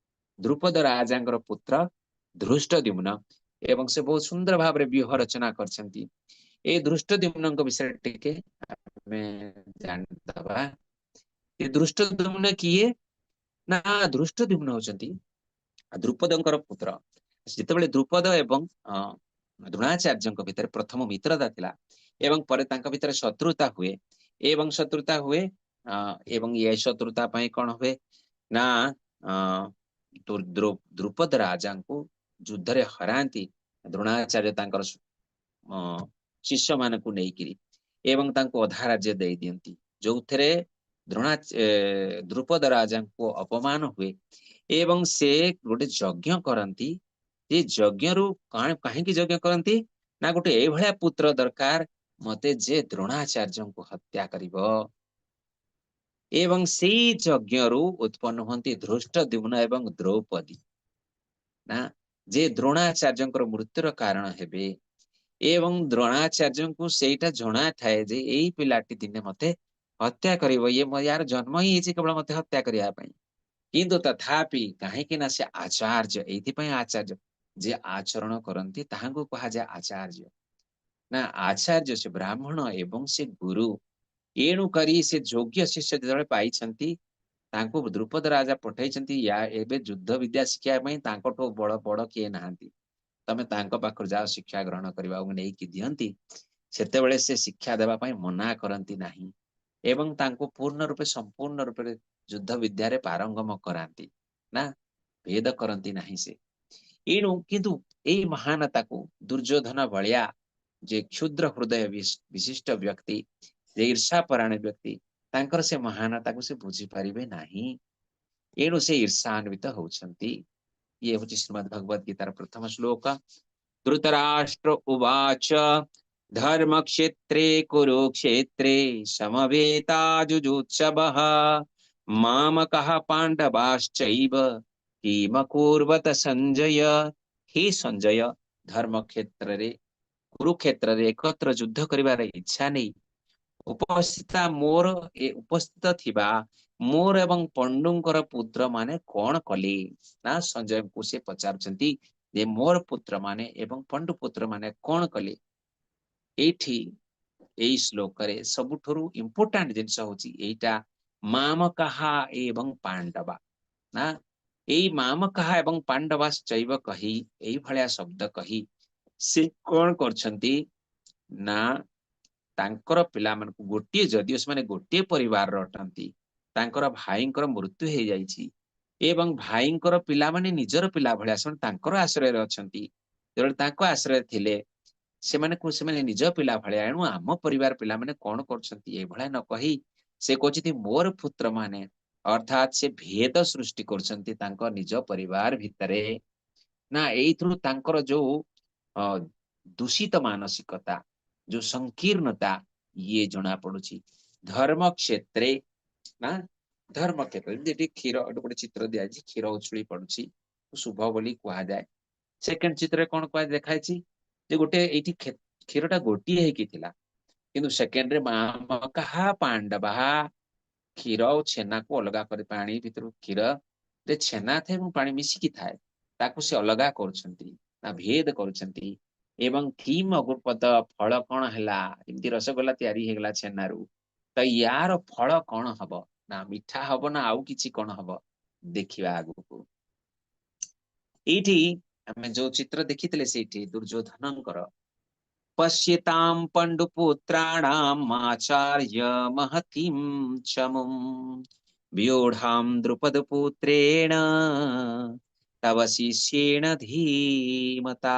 ଦ୍ରୁପଦ ରାଜାଙ୍କର ପୁତ୍ର ଧୃଷ୍ଟଦ୍ୟୁମ୍ନ ଏବଂ ସେ ବହୁତ ସୁନ୍ଦର ଭାବରେ ବ୍ୟୁହ ରଚନା କରିଛନ୍ତି। ଏଇ ଧୃଷ୍ଟଦ୍ୟୁମ୍ନଙ୍କ ବିଷୟରେ ଟିକେ ଆମେ ଜାଣିଦବା। ଏ ଧୃଷ୍ଟଦ୍ୟୁମ୍ନ କିଏ? ନା, ଧୃଷ୍ଟଦ୍ୟୁମ୍ନ ହଉଛନ୍ତି ଦ୍ରୁପଦଙ୍କର ପୁତ୍ର। ଯେତେବେଳେ ଦ୍ରୁପଦ ଏବଂ ଦ୍ରୋଣାଚାର୍ଯ୍ୟଙ୍କ ଭିତରେ ପ୍ରଥମ ମିତ୍ରତା ଥିଲା ଏବଂ ପରେ ତାଙ୍କ ଭିତରେ ଶତ୍ରୁତା ହୁଏ ଏବଂ ଶତ୍ରୁତା ହୁଏ ଏବଂ ଏ ଶତ୍ରୁତା ପାଇଁ କଣ ହୁଏ ନା, ଦ୍ରୁପଦ ରାଜାଙ୍କୁ ଯୁଦ୍ଧରେ ହରାନ୍ତି ଦ୍ରୋଣାଚାର୍ଯ୍ୟ ତାଙ୍କର ଶିଷ୍ୟ ମାନଙ୍କୁ ନେଇକିରି ଏବଂ ତାଙ୍କୁ ଅଧା ରାଜ୍ୟ ଦେଇ ଦିଅନ୍ତି, ଯୋଉଥିରେ ଦ୍ରୁପଦ ରାଜାଙ୍କୁ ଅପମାନ ହୁଏ ଏବଂ ସେ ଗୋଟେ ଯଜ୍ଞ କରନ୍ତି। ସେ ଯଜ୍ଞରୁ କାହିଁକି ଯଜ୍ଞ କରନ୍ତି ନା, ଗୋଟେ ଏଇଭଳିଆ ପୁତ୍ର ଦରକାର ମତେ ଯେ ଦ୍ରୋଣାଚାର୍ଯ୍ୟଙ୍କୁ ହତ୍ୟା କରିବ। ଏବଂ ସେଇ ଯଜ୍ଞରୁ ଉତ୍ପନ୍ନ ହୁଅନ୍ତି ଧୃଷ୍ଟଦ୍ୟୁମ୍ନ ଏବଂ ଦ୍ରୌପଦୀ, ନା, ଯେ ଦ୍ରୋଣାଚାର୍ଯ୍ୟଙ୍କର ମୃତ୍ୟୁର କାରଣ ହେବେ। ଏବଂ ଦ୍ରୋଣାଚାର୍ଯ୍ୟଙ୍କୁ ସେଇଟା ଜଣା ଥାଏ ଯେ ଏଇ ପିଲାଟି ଦିନେ ମତେ ହତ୍ୟା କରିବ, ଇଏ ୟାର ଜନ୍ମ ହିଁ ହେଇଛି କେବଳ ମତେ ହତ୍ୟା କରିବା ପାଇଁ। କିନ୍ତୁ ତଥାପି କାହିଁକି ନା ସେ ଆଚାର୍ଯ୍ୟ, ଏଇଥିପାଇଁ ଆଚାର୍ଯ୍ୟ, ଯେ ଆଚରଣ କରନ୍ତି ତାହାଙ୍କୁ କୁହାଯାଏ ଆଚାର୍ଯ୍ୟ। ନା, ଆଚାର୍ଯ୍ୟ ସେ ବ୍ରାହ୍ମଣ ଏବଂ ସେ ଗୁରୁ। ଏଣୁ କରି ସେ ଯୋଗ୍ୟ ଶିଷ୍ୟ ଯେତେବେଳେ ପାଇଛନ୍ତି, ତାଙ୍କୁ ଦ୍ରୁପଦ ରାଜା ପଠେଇଛନ୍ତି ୟା ଏବେ ଯୁଦ୍ଧ ବିଦ୍ୟା ଶିଖିବା ପାଇଁ, ତାଙ୍କଠୁ ବଡ ବଡ କିଏ ନାହାନ୍ତି, ତମେ ତାଙ୍କ ପାଖରୁ ଯାଅ ଶିକ୍ଷା ଗ୍ରହଣ କରିବାକୁ ନେଇକି ଦିଅନ୍ତି। ସେତେବେଳେ ସେ ଶିକ୍ଷା ଦେବା ପାଇଁ ମନା କରନ୍ତି ନାହିଁ ଏବଂ ତାଙ୍କୁ ପୂର୍ଣ୍ଣ ରୂପେ ସମ୍ପୂର୍ଣ୍ଣ ରୂପରେ ଯୁଦ୍ଧ ବିଦ୍ୟାରେ ପାରଙ୍ଗମ କରାନ୍ତି, ନା ଭେଦ କରନ୍ତି ନାହିଁ ସେ। ଏଣୁ କିନ୍ତୁ ଏଇ ମହାନତାକୁ ଦୁର୍ଯ୍ୟୋଧନ ଭଳିଆ ଯେ କ୍ଷୁଦ୍ର ହୃଦୟ ବିଶିଷ୍ଟ ବ୍ୟକ୍ତି, ଯେ ଈର୍ଷାପରାୟଣ ବ୍ୟକ୍ତି, ତାଙ୍କର ସେ ମହାନତାକୁ ସେ ବୁଝିପାରିବେ ନାହିଁ। ଏଣୁ ସେ ଈର୍ଷାନ୍ୱିତ ହଉଛନ୍ତି। ଇଏ ହଉଛି ଶ୍ରୀମଦ୍ ଭଗବତ ଗୀତାର ପ୍ରଥମ ଶ୍ଲୋକ। ଧୃତରାଷ୍ଟ୍ର ଉବାଚ ଧର୍ମ କ୍ଷେତ୍ରେ କୁରୁକ୍ଷେତ୍ରେ ସମବେତାଯୁଯୁତ୍ସବଃ ମାମକଃ ପାଣ୍ଡବାଶ୍ଚୈବ କିମକୁର୍ବତ ସଞ୍ଜୟ। ହେ ସଞ୍ଜୟ, ଧର୍ମ କ୍ଷେତ୍ରରେ କୁରୁକ୍ଷେତ୍ରରେ ଏକତ୍ର ଯୁଦ୍ଧ କରିବାର ଇଚ୍ଛା ନେଇ ଉପସ୍ଥିତ ମୋର ଏ ଉପସ୍ଥିତ ଥିବା ମୋର ଏବଂ ପଣ୍ଡୁଙ୍କର ପୁତ୍ର ମାନେ କଣ କଲେ? ନା, ସଞ୍ଜୟଙ୍କୁ ସେ ପଚାରୁଛନ୍ତି ଯେ ମୋର ପୁତ୍ର ମାନେ ଏବଂ ପଣ୍ଡୁ ପୁତ୍ର ମାନେ କଣ କଲେ? ଏଇଠି ଏଇ ଶ୍ଲୋକରେ ସବୁଠାରୁ ଇମ୍ପୋର୍ଟାଣ୍ଟ ଜିନିଷ ହଉଛି ଏଇଟା, ମାମକାହା ଏବଂ ପାଣ୍ଡବା। ନା, ଏଇ ମାମକାହା ଏବଂ ପାଣ୍ଡବାଶ୍ଚୈବ କହି, ଏଇଭଳିଆ ଶବ୍ଦ କହି ସେ କଣ କରୁଛନ୍ତି ନା, ତାଙ୍କର ପିଲାମାନଙ୍କୁ ଗୋଟିଏ, ଯଦିଓ ସେମାନେ ଗୋଟିଏ ପରିବାରର ଅଟନ୍ତି, ତାଙ୍କର ଭାଇଙ୍କର ମୃତ୍ୟୁ ହେଇଯାଇଛି ଏବଂ ଭାଇଙ୍କର ପିଲାମାନେ ନିଜର ପିଲା ଭଳିଆ ସେମାନେ ତାଙ୍କର ଆଶ୍ରୟରେ ଅଛନ୍ତି। ଯେତେବେଳେ ତାଙ୍କ ଆଶ୍ରୟରେ ଥିଲେ, ସେମାନଙ୍କୁ ସେମାନେ ନିଜ ପିଲା ଭଳିଆ। ଏଣୁ ଆମ ପରିବାର ପିଲାମାନେ କଣ କରୁଛନ୍ତି, ଏଇଭଳିଆ ନ କହି ସେ କହୁଛନ୍ତି ମୋର ପୁତ୍ର ମାନେ, ଅର୍ଥାତ୍ ସେ ଭେଦ ସୃଷ୍ଟି କରୁଛନ୍ତି ତାଙ୍କ ନିଜ ପରିବାର ଭିତରେ। ନା, ଏଇଥିରୁ ତାଙ୍କର ଯୋଉ ଦୂଷିତ ମାନସିକତା, ଯୋଉ ସଂକୀର୍ଣ୍ଣତା, ଇଏ ଜଣା ପଡୁଛି। ଧର୍ମ କ୍ଷେତ୍ରେ, ନା, ଧର୍ମ କ୍ଷେତ୍ର, ଯେମିତି ଏଠି କ୍ଷୀର, ଏଠି ଗୋଟେ ଚିତ୍ର ଦିଆଯାଇଛି, କ୍ଷୀର ଉଛୁଳି ପଡୁଛି, ଶୁଭ ବୋଲି କୁହାଯାଏ। ସେକେଣ୍ଡ ଚିତ୍ରରେ କଣ କୁହା ଦେଖାଯାଇଛି ଯେ ଗୋଟେ ଏଇଠି କ୍ଷୀରଟା ଗୋଟିଏ ହେଇକି ଥିଲା, କିନ୍ତୁ ସେକେଣ୍ଡରେ ମାମକାହା ପାଣ୍ଡବାହା, କ୍ଷୀର ଆଉ ଛେନାକୁ ଅଲଗା କରି, ପାଣି ଭିତରୁ କ୍ଷୀର ରେ ଛେନା ଥାଏ ଏବଂ ପାଣି ମିଶିକି ଥାଏ, ତାକୁ ସେ ଅଲଗା କରୁଛନ୍ତି ନା ଭେଦ କରୁଛନ୍ତି। ଏବଂ କିମ ଅଗୁପଦ, ଫଳ କଣ ହେଲା? ଏମିତି ରସଗୋଲା ତିଆରି ହେଇଗଲା ଛେନାରୁ, ତ ୟାର ଫଳ କଣ ହବ? ନା ମିଠା ହବ ନା ଆଉ କିଛି କଣ ହବ, ଦେଖିବା ଆଗକୁ। ଏଇଠି ଆମେ ଯୋଉ ଚିତ୍ର ଦେଖିଥିଲେ, ସେଇଠି ଦୁର୍ଯ୍ୟୋଧନଙ୍କର, ପଶ୍ୟତାମ ପଣ୍ଡୁପୁତ୍ରାଣାମ ଆଚାର୍ଯ୍ୟ ମହତୀಂ ଚମୁମ୍ व्यूढां द्रुपदपुत्रेण ତବ ଶିଷ୍ୟେଣ ଧୀମତା।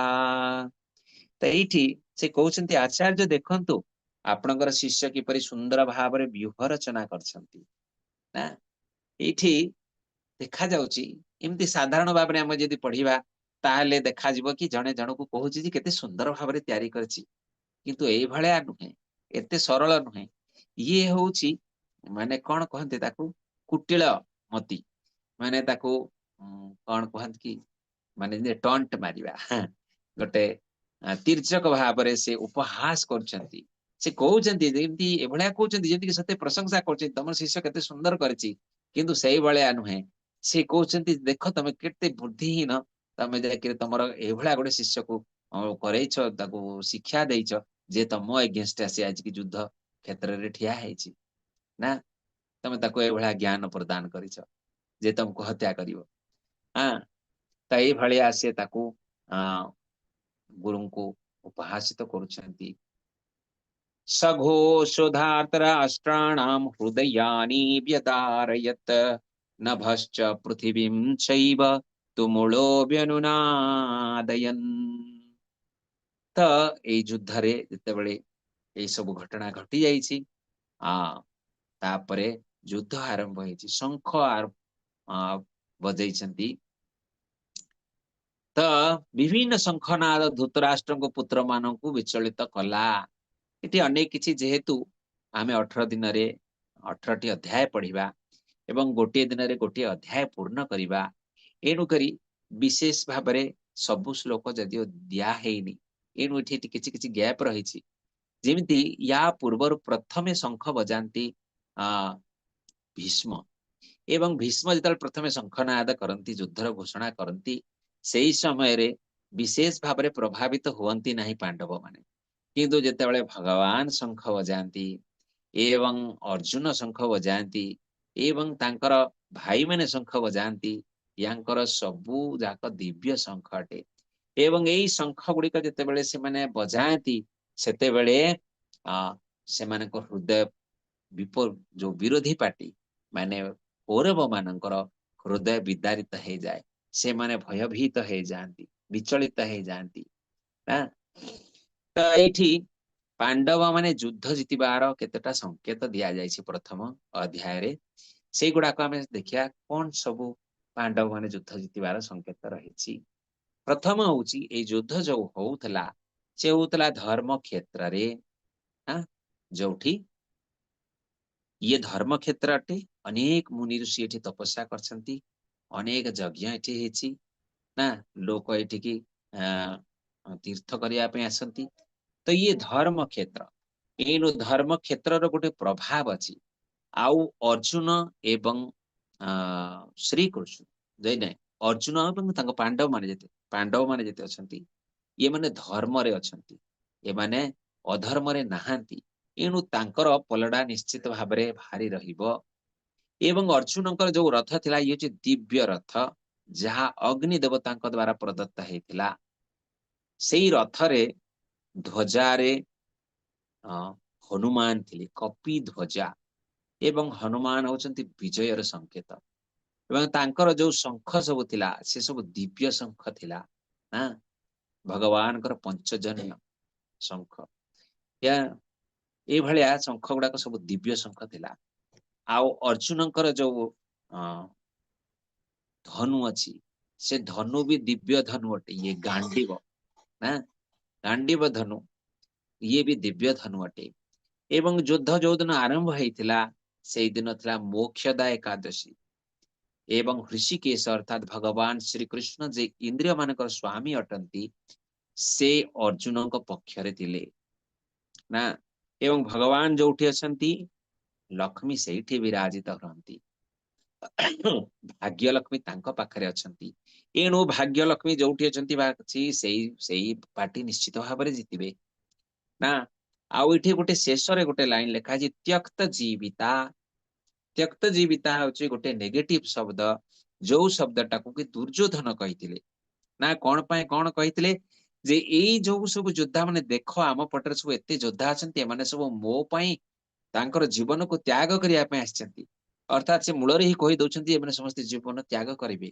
ତ ଏଇଠି ସେ କହୁଛନ୍ତି, ଆଚାର୍ଯ୍ୟ, ଦେଖନ୍ତୁ ଆପଣଙ୍କର ଶିଷ୍ୟ କିପରି ସୁନ୍ଦର ଭାବରେ ବ୍ୟୁହ ରଚନା କରିଛନ୍ତି। ନା, ଏଇଠି ଦେଖାଯାଉଛି, ଏମିତି ସାଧାରଣ ଭାବରେ ଆମେ ଯଦି ପଢିବା, ତାହେଲେ ଦେଖାଯିବ କି ଜଣେ ଜଣକୁ କହୁଛି ଯେ କେତେ ସୁନ୍ଦର ଭାବରେ ତିଆରି କରିଛି। କିନ୍ତୁ ଏଇଭଳିଆ ନୁହେଁ, ଏତେ ସରଳ ନୁହେଁ। ଇଏ ହଉଛି ମାନେ କଣ କହନ୍ତି ତାକୁ, କୁଟିଳ ମତି, ମାନେ ତାକୁ କଣ କୁହନ୍ତି କି, ମାନେ ଟଣ୍ଟ ମାରିବା, ଗୋଟେ ତୀର୍ଯ୍ୟକ ଭାବରେ ସେ ଉପହାସ କରୁଛନ୍ତି। ସେ କହୁଛନ୍ତି ଯେମିତି, ଏଭଳିଆ କହୁଛନ୍ତି ଯେମିତିକି ସତେ ପ୍ରଶଂସା କରୁଛନ୍ତି, ତମ ଶିଷ୍ୟ କେତେ ସୁନ୍ଦର କରିଛି। କିନ୍ତୁ ସେଇଭଳିଆ ନୁହେଁ। ସେ କହୁଛନ୍ତି, ଦେଖ ତମେ କେତେ ବୁଦ୍ଧିହୀନ, ତମେ ଯାଇକିରି ତମର ଏଇଭଳିଆ ଗୋଟେ ଶିଷ୍ୟକୁ କରେଇଛ, ତାକୁ ଶିକ୍ଷା ଦେଇଛ ଯେ ତମ ଏଗେନଷ୍ଟ ଆସି ଆଜିକି ଯୁଦ୍ଧ କ୍ଷେତ୍ରରେ ଠିଆ ହେଇଛି। ନା, ତମେ ତାକୁ ଏଇଭଳିଆ ଜ୍ଞାନ ପ୍ରଦାନ କରିଛ ଯେ ତମକୁ ହତ୍ୟା କରିବ। ହଁ, ତ ଏଇଭଳିଆ ସେ ତାକୁ ଗୁରୁଙ୍କୁ ଉପହାସିତ କରୁଛନ୍ତି। ସଘୋଷୋ ଧାର୍ତ୍ତରାଷ୍ଟ୍ରାଣାମ ହୃଦୟାନି ବ୍ୟଦାରୟତ ନଭଶ୍ଚ ପୃଥିବୀಂ ଚୈବ ତୁମୁଳୋବ୍ୟନୁନାଦୟନ୍। ତ ଏଇ ଯୁଦ୍ଧରେ ଯେତେବେଳେ ଏଇ ସବୁ ଘଟଣା ଘଟି ଯାଇଛି, ତାପରେ ଯୁଦ୍ଧ ଆରମ୍ଭ ହେଇଛି, ଶଙ୍ଖ ବଜେଇଛନ୍ତି। ତ ବିଭିନ୍ନ ଶଙ୍ଖନାଦ ଧୃତରାଷ୍ଟ୍ରଙ୍କ ପୁତ୍ର ମାନଙ୍କୁ ବିଚଳିତ କଲା। ଏଠି ଅନେକ କିଛି, ଯେହେତୁ ଆମେ 18 ଦିନରେ 18ଟି ଅଧ୍ୟାୟ ପଢିବା ଏବଂ ଗୋଟିଏ ଦିନରେ ଗୋଟିଏ ଅଧ୍ୟାୟ ପୂର୍ଣ୍ଣ କରିବା, ଏଣୁକରି ବିଶେଷ ଭାବରେ ସବୁ ଶ୍ଲୋକ ଯଦିଓ ଦିଆ ହେଇନି, ଏଣୁ ଏଠି କିଛି କିଛି ଗ୍ୟାପ ରହିଛି। ଯେମିତି ୟା ପୂର୍ବରୁ ପ୍ରଥମେ ଶଙ୍ଖ ବଜାନ୍ତି ଭୀଷ୍ମ ଏବଂ ଭୀଷ୍ମ ଯେତେବେଳେ ପ୍ରଥମେ ଶଙ୍ଖନାଦ କରନ୍ତି, ଯୁଦ୍ଧର ଘୋଷଣା କରନ୍ତି, ସେଇ ସମୟରେ ବିଶେଷ ଭାବରେ ପ୍ରଭାବିତ ହୁଅନ୍ତି ନାହିଁ ପାଣ୍ଡବ ମାନେ। କିନ୍ତୁ ଯେତେବେଳେ ଭଗବାନ ଶଙ୍ଖ ବଜାନ୍ତି ଏବଂ ଅର୍ଜୁନ ଶଙ୍ଖ ବଜାନ୍ତି ଏବଂ ତାଙ୍କର ଭାଇମାନେ ଶଙ୍ଖ ବଜାନ୍ତି, ୟାଙ୍କର ସବୁ ଯାକ ଦିବ୍ୟ ଶଙ୍ଖ ଅଟେ ଏବଂ ଏଇ ଶଙ୍ଖ ଗୁଡିକ ଯେତେବେଳେ ସେମାନେ ବଜାନ୍ତି, ସେତେବେଳେ ସେମାନଙ୍କ ହୃଦୟ ଯୋଉ ବିରୋଧୀ ପାର୍ଟି ମାନେ କୌରବ ମାନଙ୍କର ହୃଦୟ ବିଦାରିତ ହେଇଯାଏ। ସେମାନେ ଭୟଭୀତ ହେଇଯାଆନ୍ତି, ବିଚଳିତ ହେଇଯାଆନ୍ତି। ନା, ତ ଏଇଠି ପାଣ୍ଡବ ମାନେ ଯୁଦ୍ଧ ଜିତିବାର କେତେଟା ସଂକେତ ଦିଆଯାଇଛି ପ୍ରଥମ ଅଧ୍ୟାୟରେ, ସେଇଗୁଡାକ ଆମେ ଦେଖିବା, କଣ ସବୁ ପାଣ୍ଡବ ମାନେ ଯୁଦ୍ଧ ଜିତିବାର ସଂକେତ ରହିଛି। ପ୍ରଥମ ହଉଛି, ଏଇ ଯୁଦ୍ଧ ଯୋଉ ହଉଥିଲା, ସେ ହଉଥିଲା ଧର୍ମ କ୍ଷେତ୍ରରେ, ଯୋଉଠି ଇଏ ଧର୍ମ କ୍ଷେତ୍ର ଅଟେ। ଅନେକ ମୁନି ଋଷି ଏଠି ତପସ୍ୟା କରିଛନ୍ତି, ଅନେକ ଯଜ୍ଞ ଏଠି ହେଇଛି। ନା, ଲୋକ ଏଠିକି ତୀର୍ଥ କରିବା ପାଇଁ ଆସନ୍ତି। ତ ଇଏ ଧର୍ମ କ୍ଷେତ୍ର। ଏଇନୁ ଧର୍ମ କ୍ଷେତ୍ରର ଗୋଟେ ପ୍ରଭାବ ଅଛି। ଆଉ ଅର୍ଜୁନ ଏବଂ ଶ୍ରୀକୃଷ୍ଣ ନାଇଁ, ଅର୍ଜୁନ ଏବଂ ତାଙ୍କ ପାଣ୍ଡବ ମାନେ ଯେତେ ଅଛନ୍ତି, ଇଏ ମାନେ ଧର୍ମରେ ଅଛନ୍ତି, ଏମାନେ ଅଧର୍ମରେ ନାହାନ୍ତି। ଏଣୁ ତାଙ୍କର ପଲଡା ନିଶ୍ଚିତ ଭାବରେ ଭାରି ରହିବ। ଏବଂ ଅର୍ଜୁନଙ୍କର ଯୋଉ ରଥ ଥିଲା, ଇଏ ହଉଛି ଦିବ୍ୟ ରଥ, ଯାହା ଅଗ୍ନି ଦେବତାଙ୍କ ଦ୍ଵାରା ପ୍ରଦତ୍ତ ହେଇଥିଲା। ସେଇ ରଥରେ ଧ୍ୱଜାରେ ହନୁମାନ ଥିଲେ, କପି ଧ୍ୱଜା। ଏବଂ ହନୁମାନ ହଉଛନ୍ତି ବିଜୟର ସଂକେତ। ଏବଂ ତାଙ୍କର ଯୋଉ ଶଙ୍ଖ ସବୁ ଥିଲା, ସେ ସବୁ ଦିବ୍ୟ ଶଙ୍ଖ ଥିଲା ନା, ଭଗବାନଙ୍କର ପଞ୍ଚଜନ୍ୟ ଶଙ୍ଖ। ଏଇଭଳିଆ ଶଙ୍ଖ ଗୁଡାକ ସବୁ ଦିବ୍ୟ ଶଙ୍ଖ ଥିଲା। ଆଉ ଅର୍ଜୁନଙ୍କର ଯୋଉ ଧନୁ ଅଛି, ସେ ଧନୁ ବି ଦିବ୍ୟ ଧନୁ ଅଟେ। ଇଏ ଗାଣ୍ଡିବ ନା, ଗାଣ୍ଡିବ ଧନୁ, ଇଏ ବି ଦିବ୍ୟ ଧନୁ ଅଟେ। ଏବଂ ଯୁଦ୍ଧ ଯୋଉଦିନ ଆରମ୍ଭ ହେଇଥିଲା, ସେଇଦିନ ଥିଲା ମୋକ୍ଷଦା ଏକାଦଶୀ। ଏବଂ ହୃଷିକେଶ ଅର୍ଥାତ୍ ଭଗବାନ ଶ୍ରୀକୃଷ୍ଣ, ଯେ ଇନ୍ଦ୍ରିୟ ମାନଙ୍କର ସ୍ୱାମୀ ଅଟନ୍ତି, ସେ ଅର୍ଜୁନଙ୍କ ପକ୍ଷରେ ଥିଲେ ନା। ଏବଂ ଭଗବାନ ଯୋଉଠି ଅଛନ୍ତି, ଲକ୍ଷ୍ମୀ ସେଇଠି ବିରାଜିତ ରହନ୍ତି। ଭାଗ୍ୟ ଲକ୍ଷ୍ମୀ ତାଙ୍କ ପାଖରେ ଅଛନ୍ତି। ଏଣୁ ଭାଗ୍ୟ ଲକ୍ଷ୍ମୀ ଯୋଉଠି ଅଛନ୍ତି ବା ଅଛି, ସେଇ ସେଇ ପାର୍ଟି ନିଶ୍ଚିତ ଭାବରେ ଜିତିବେ ନା। ଆଉ ଏଠି ଗୋଟେ ଶେଷରେ ଗୋଟେ ଲାଇନ ଲେଖା ହେଇଛି, ତ୍ୟକ୍ତ ଜୀବିତା। ତ୍ୟକ୍ତ ଜୀବିତା ହଉଛି ଗୋଟେ ନେଗେଟିଭ ଶବ୍ଦ, ଯୋଉ ଶବ୍ଦଟାକୁ କି ଦୁର୍ଯ୍ୟୋଧନ କହିଥିଲେ ନା। କଣ ପାଇଁ କଣ କହିଥିଲେ ଯେ ଏଇ ଯୋଉ ସବୁ ଯୋଦ୍ଧା ମାନେ, ଦେଖ ଆମ ପଟରେ ସବୁ ଏତେ ଯୋଦ୍ଧା ଅଛନ୍ତି, ଏମାନେ ସବୁ ମୋ ପାଇଁ ତାଙ୍କର ଜୀବନକୁ ତ୍ୟାଗ କରିବା ପାଇଁ ଆସିଛନ୍ତି। ଅର୍ଥାତ୍ ସେ ମୂଳରେ ହିଁ କହି ଦଉଛନ୍ତି, ଏମାନେ ସମସ୍ତେ ଜୀବନ ତ୍ୟାଗ କରିବେ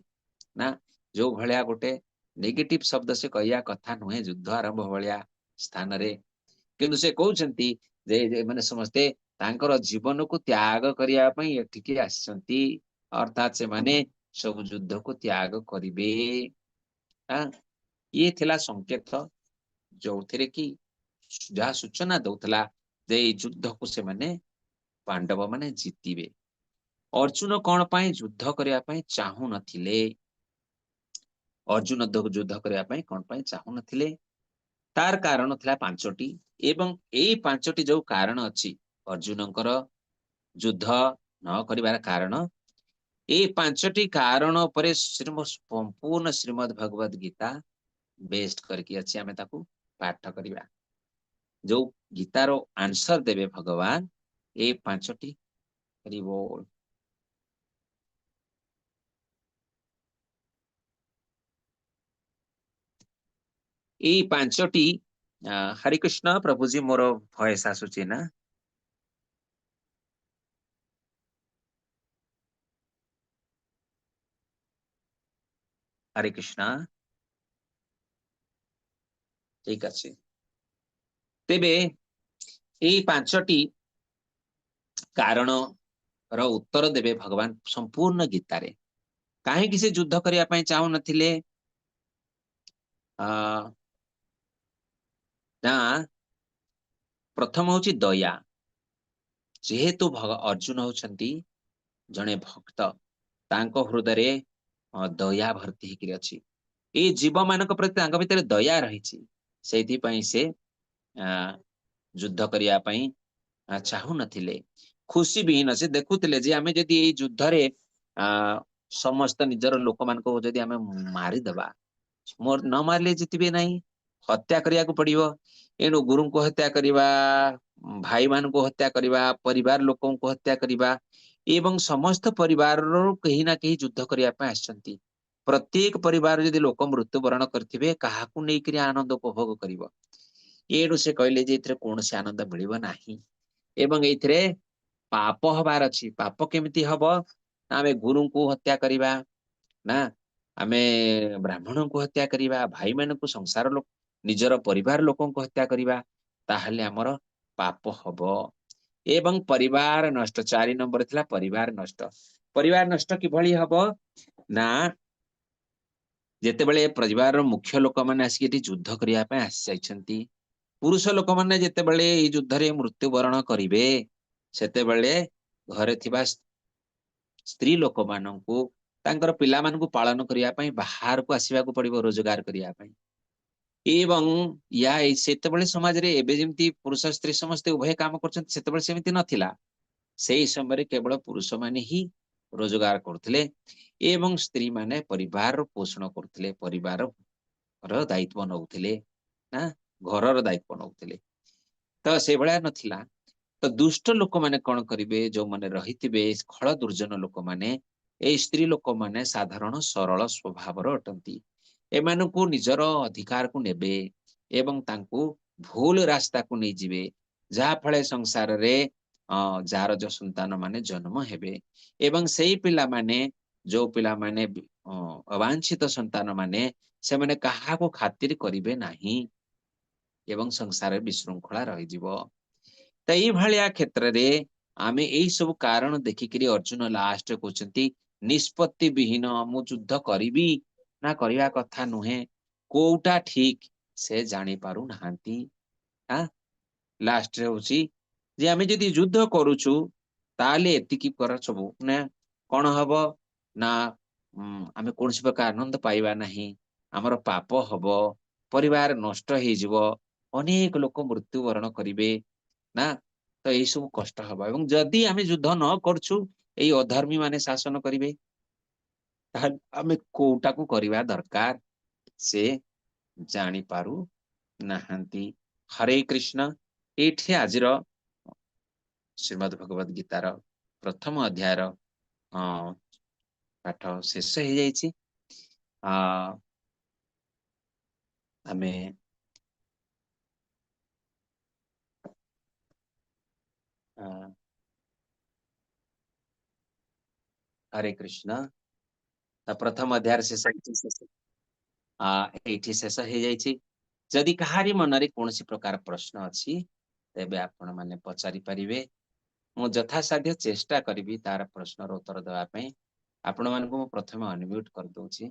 ନା। ଯୋଉ ଭଳିଆ ଗୋଟେ ନେଗେଟିଭ ଶବ୍ଦ ସେ କହିବା କଥା ନୁହେଁ ଯୁଦ୍ଧ ଆରମ୍ଭ ଭଳିଆ ସ୍ଥାନରେ, କିନ୍ତୁ ସେ କହୁଛନ୍ତି ଯେ ଏମାନେ ସମସ୍ତେ ତାଙ୍କର ଜୀବନକୁ ତ୍ୟାଗ କରିବା ପାଇଁ ଏଠିକି ଆସିଛନ୍ତି, ଅର୍ଥାତ୍ ସେମାନେ ସବୁ ଯୁଦ୍ଧକୁ ତ୍ୟାଗ କରିବେ। ଇଏ ଥିଲା ସଂକେତ, ଯୋଉଥିରେ କି ଯାହା ସୂଚନା ଦଉଥିଲା ଯେ ଏଇ ଯୁଦ୍ଧକୁ ସେମାନେ ପାଣ୍ଡବ ମାନେ ଜିତିବେ। ଅର୍ଜୁନ କଣ ପାଇଁ ଯୁଦ୍ଧ କରିବା ପାଇଁ ଚାହୁଁନଥିଲେ? ଅର୍ଜୁନ ଯୁଦ୍ଧ କରିବା ପାଇଁ କଣ ପାଇଁ ଚାହୁଁନଥିଲେ? ତାର କାରଣ ଥିଲା ପାଞ୍ଚଟି। ଏବଂ ଏଇ ପାଞ୍ଚଟି ଯୋଉ କାରଣ ଅଛି ଅର୍ଜୁନଙ୍କର ଯୁଦ୍ଧ ନ କରିବାର କାରଣ, ଏଇ ପାଞ୍ଚଟି କାରଣ ଉପରେ ସମ୍ପୂର୍ଣ୍ଣ ଶ୍ରୀମଦ୍ ଭଗବତ ଗୀତା ବେସ୍ଡ କରିକି ଅଛି। ଆମେ ତାକୁ ପାଠ କରିବା। ଯୋଉ ଗୀତାର ଆନ୍ସର ଦେବେ ଭଗବାନ ଏଇ ପାଞ୍ଚଟି। ହରିବୋଲ। ଏଇ ପାଞ୍ଚଟି। ହରେ କୃଷ୍ଣ ପ୍ରଭୁଜୀ, ମୋର ଭଏସ ଆସୁଛି ନା? ହରେ କୃଷ୍ଣ। ଠିକ ଅଛି। ତେବେ ଏଇ ପାଞ୍ଚଟି କାରଣ ର ଉତ୍ତର ଦେବେ ଭଗବାନ ସମ୍ପୂର୍ଣ୍ଣ ଗୀତାରେ। କାହିଁକି ସେ ଯୁଦ୍ଧ କରିବା ପାଇଁ ଚାହୁଁନଥିଲେ ନା, ପ୍ରଥମ ହଉଛି ଦୟା। ଯେହେତୁ ଅର୍ଜୁନ ହଉଛନ୍ତି ଜଣେ ଭକ୍ତ, ତାଙ୍କ ହୃଦୟରେ ଦୟା ଭର୍ତ୍ତି ହେଇକିରି ଅଛି। ଏଇ ଜୀବ ମାନଙ୍କ ପ୍ରତି ତାଙ୍କ ଭିତରେ ଦୟା ରହିଛି, ସେଇଥିପାଇଁ ସେ ଯୁଦ୍ଧ କରିବା ପାଇଁ ଚାହୁଁନଥିଲେ। ଖୁସି ବିହୀନ ସେ ଦେଖୁଥିଲେ ଯେ ଆମେ ଯଦି ଏଇ ଯୁଦ୍ଧରେ ସମସ୍ତ ନିଜର ଲୋକମାନଙ୍କୁ ଯଦି ଆମେ ମାରିଦବା, ମୋର ନ ମାରିଲେ ଜିତିବେ ନାହିଁ, ହତ୍ୟା କରିବାକୁ ପଡିବ। ଏଣୁ ଗୁରୁଙ୍କୁ ହତ୍ୟା କରିବା, ଭାଇମାନଙ୍କୁ ହତ୍ୟା କରିବା, ପରିବାର ଲୋକଙ୍କୁ ହତ୍ୟା କରିବା, ଏବଂ ସମସ୍ତ ପରିବାରରୁ କେହି ନା କେହି ଯୁଦ୍ଧ କରିବା ପାଇଁ ଆସିଛନ୍ତି। ପ୍ରତ୍ୟେକ ପରିବାର ଯଦି ଲୋକ ମୃତ୍ୟୁବରଣ କରିଥିବେ, କାହାକୁ ନେଇକରି ଆନନ୍ଦ ଉପଭୋଗ କରିବ? ଏଣୁ ସେ କହିଲେ ଯେ ଏଥିରେ କୌଣସି ଆନନ୍ଦ ମିଳିବ ନାହିଁ ଏବଂ ଏଇଥିରେ ପାପ ହବାର ଅଛି। ପାପ କେମିତି ହବ ନା, ଆମେ ଗୁରୁଙ୍କୁ ହତ୍ୟା କରିବା ନା, ଆମେ ବ୍ରାହ୍ମଣଙ୍କୁ ହତ୍ୟା କରିବା, ଭାଇମାନଙ୍କୁ, ସଂସାର ଲୋକ, ନିଜର ପରିବାର ଲୋକଙ୍କୁ ହତ୍ୟା କରିବା, ତାହେଲେ ଆମର ପାପ ହବ ଏବଂ ପରିବାର ନଷ୍ଟ। 4 ନମ୍ବର ଥିଲା ପରିବାର ନଷ୍ଟ। ପରିବାର ନଷ୍ଟ କିଭଳି ହବ ନା, ଯେତେବେଳେ ପରିବାରର ମୁଖ୍ୟ ଲୋକମାନେ ଆସିକି ଏଠି ଯୁଦ୍ଧ କରିବା ପାଇଁ ଆସିଯାଇଛନ୍ତି, ପୁରୁଷ ଲୋକମାନେ ଯେତେବେଳେ ଏଇ ଯୁଦ୍ଧରେ ମୃତ୍ୟୁବରଣ କରିବେ, ସେତେବେଳେ ଘରେ ଥିବା ସ୍ତ୍ରୀ ଲୋକମାନଙ୍କୁ ତାଙ୍କର ପିଲାମାନଙ୍କୁ ପାଳନ କରିବା ପାଇଁ ବାହାରକୁ ଆସିବାକୁ ପଡିବ ରୋଜଗାର କରିବା ପାଇଁ। ଏବଂ ୟା ସେତେବେଳେ ସମାଜରେ ଏବେ ଯେମିତି ପୁରୁଷ ସ୍ତ୍ରୀ ସମସ୍ତେ ଉଭୟ କାମ କରୁଛନ୍ତି, ସେତେବେଳେ ସେମିତି ନଥିଲା। ସେଇ ସମୟରେ କେବଳ ପୁରୁଷ ମାନେ ହିଁ ରୋଜଗାର କରୁଥିଲେ ଏବଂ ସ୍ତ୍ରୀ ମାନେ ପରିବାରର ପୋଷଣ କରୁଥିଲେ, ପରିବାରର ଦାୟିତ୍ୱ ନଉଥିଲେ ନା ଘରର ଦାୟିତ୍ୱ ନଉଥିଲେ। ତ ସେଇଭଳିଆ ନଥିଲା। ତ ଦୁଷ୍ଟ ଲୋକମାନେ କଣ କରିବେ, ଯୋଉମାନେ ରହିଥିବେ ଖଳ ଦୁର୍ଜନ ଲୋକମାନେ, ଏଇ ସ୍ତ୍ରୀ ଲୋକମାନେ ସାଧାରଣ ସରଳ ସ୍ୱଭାବର ଅଟନ୍ତି। ଏମାନଙ୍କୁ ନିଜର ଅଧିକାରକୁ ନେବେ ଏବଂ ତାଙ୍କୁ ଭୁଲ ରାସ୍ତାକୁ ନେଇଯିବେ, ଯାହା ଫଳରେ ସଂସାରରେ ଜାରଜ ସନ୍ତାନ ମାନେ ଜନ୍ମ ହେବେ। ଏବଂ ସେଇ ପିଲାମାନେ, ଯୋଉ ପିଲାମାନେ ଅବାଞ୍ଛିତ ସନ୍ତାନ ମାନେ, ସେମାନେ କାହାକୁ ଖାତିର କରିବେ ନାହିଁ ଏବଂ ସଂସାରରେ ବିଶୃଙ୍ଖଳା ରହିଯିବ। ତ ଏଇଭଳିଆ କ୍ଷେତ୍ରରେ ଆମେ ଏଇ ସବୁ କାରଣ ଦେଖିକିରି ଅର୍ଜୁନ ଲାଷ୍ଟ କହୁଛନ୍ତି ନିଷ୍ପତ୍ତି ବିହୀନ, ମୁଁ ଯୁଦ୍ଧ କରିବି ନା କରିବା କଥା ନୁହେଁ, କୋଉଟା ଠିକ ସେ ଜାଣି ପାରୁନାହାନ୍ତି। ଲାଷ୍ଟରେ ହଉଛି ଯେ ଆମେ ଯଦି ଯୁଦ୍ଧ କରୁଛୁ ତାହେଲେ ଏତିକି କର ସବୁ ନା କଣ ହବ ନା ଆମେ କୌଣସି ପ୍ରକାର ଆନନ୍ଦ ପାଇବା ନାହିଁ, ଆମର ପାପ ହବ, ପରିବାର ନଷ୍ଟ ହେଇଯିବ, ଅନେକ ଲୋକ ମୃତ୍ୟୁବରଣ କରିବେ ନା, ତ ଏଇ ସବୁ କଷ୍ଟ ହବ। ଏବଂ ଯଦି ଆମେ ଯୁଦ୍ଧ ନ କରୁଛୁ ଏଇ ଅଧର୍ମୀ ମାନେ ଶାସନ କରିବେ, ତାହେଲେ ଆମେ କୋଉଟାକୁ କରିବା ଦରକାର ସେ ଜାଣିପାରୁ ନାହାନ୍ତି। ହରେ କୃଷ୍ଣ। ଏଇଠି ଆଜିର ଶ୍ରୀମଦ୍ ଭଗବତ ଗୀତାର ପ୍ରଥମ ଅଧ୍ୟାୟର ପାଠ ଶେଷ ହେଇଯାଇଛି। ଆମେ ହରେ କୃଷ୍ଣ। ତ ପ୍ରଥମ ଅଧ୍ୟାୟର ଶେଷ ଏଇଠି ଶେଷ ହେଇଯାଇଛି। ଯଦି କାହାରି ମନରେ କୌଣସି ପ୍ରକାର ପ୍ରଶ୍ନ ଅଛି ତେବେ ଆପଣ ମାନେ ପଚାରି ପାରିବେ। ମୁଁ ଯଥାସାଧ୍ୟ ଚେଷ୍ଟା କରିବି ତାର ପ୍ରଶ୍ନର ଉତ୍ତର ଦେବା ପାଇଁ। ଆପଣମାନଙ୍କୁ ମୁଁ ପ୍ରଥମେ ଅନମ୍ୟୁଟ କରିଦଉଛି।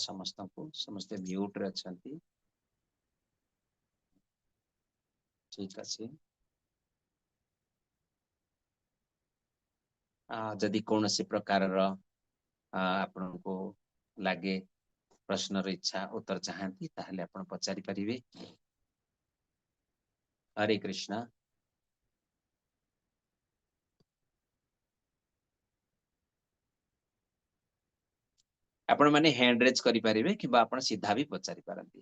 ସମସ୍ତଙ୍କୁ, ସମସ୍ତେ ମ୍ୟୁଟରେ ଅଛନ୍ତି। ଠିକ ଅଛି। ଯଦି କୌଣସି ପ୍ରକାରର ଆପଣଙ୍କୁ ଲାଗେ ପ୍ରଶ୍ନର ଇଚ୍ଛା ଉତ୍ତର ଚାହାନ୍ତି ତାହେଲେ ଆପଣ ପଚାରି ପାରିବେ। ହରେ କୃଷ୍ଣ। ଆପଣ ମାନେ ହ୍ୟାଣ୍ଡ ରେଜ୍ କରିପାରିବେ କିମ୍ବା ଆପଣ ସିଧା ବି ପଚାରି ପାରନ୍ତି।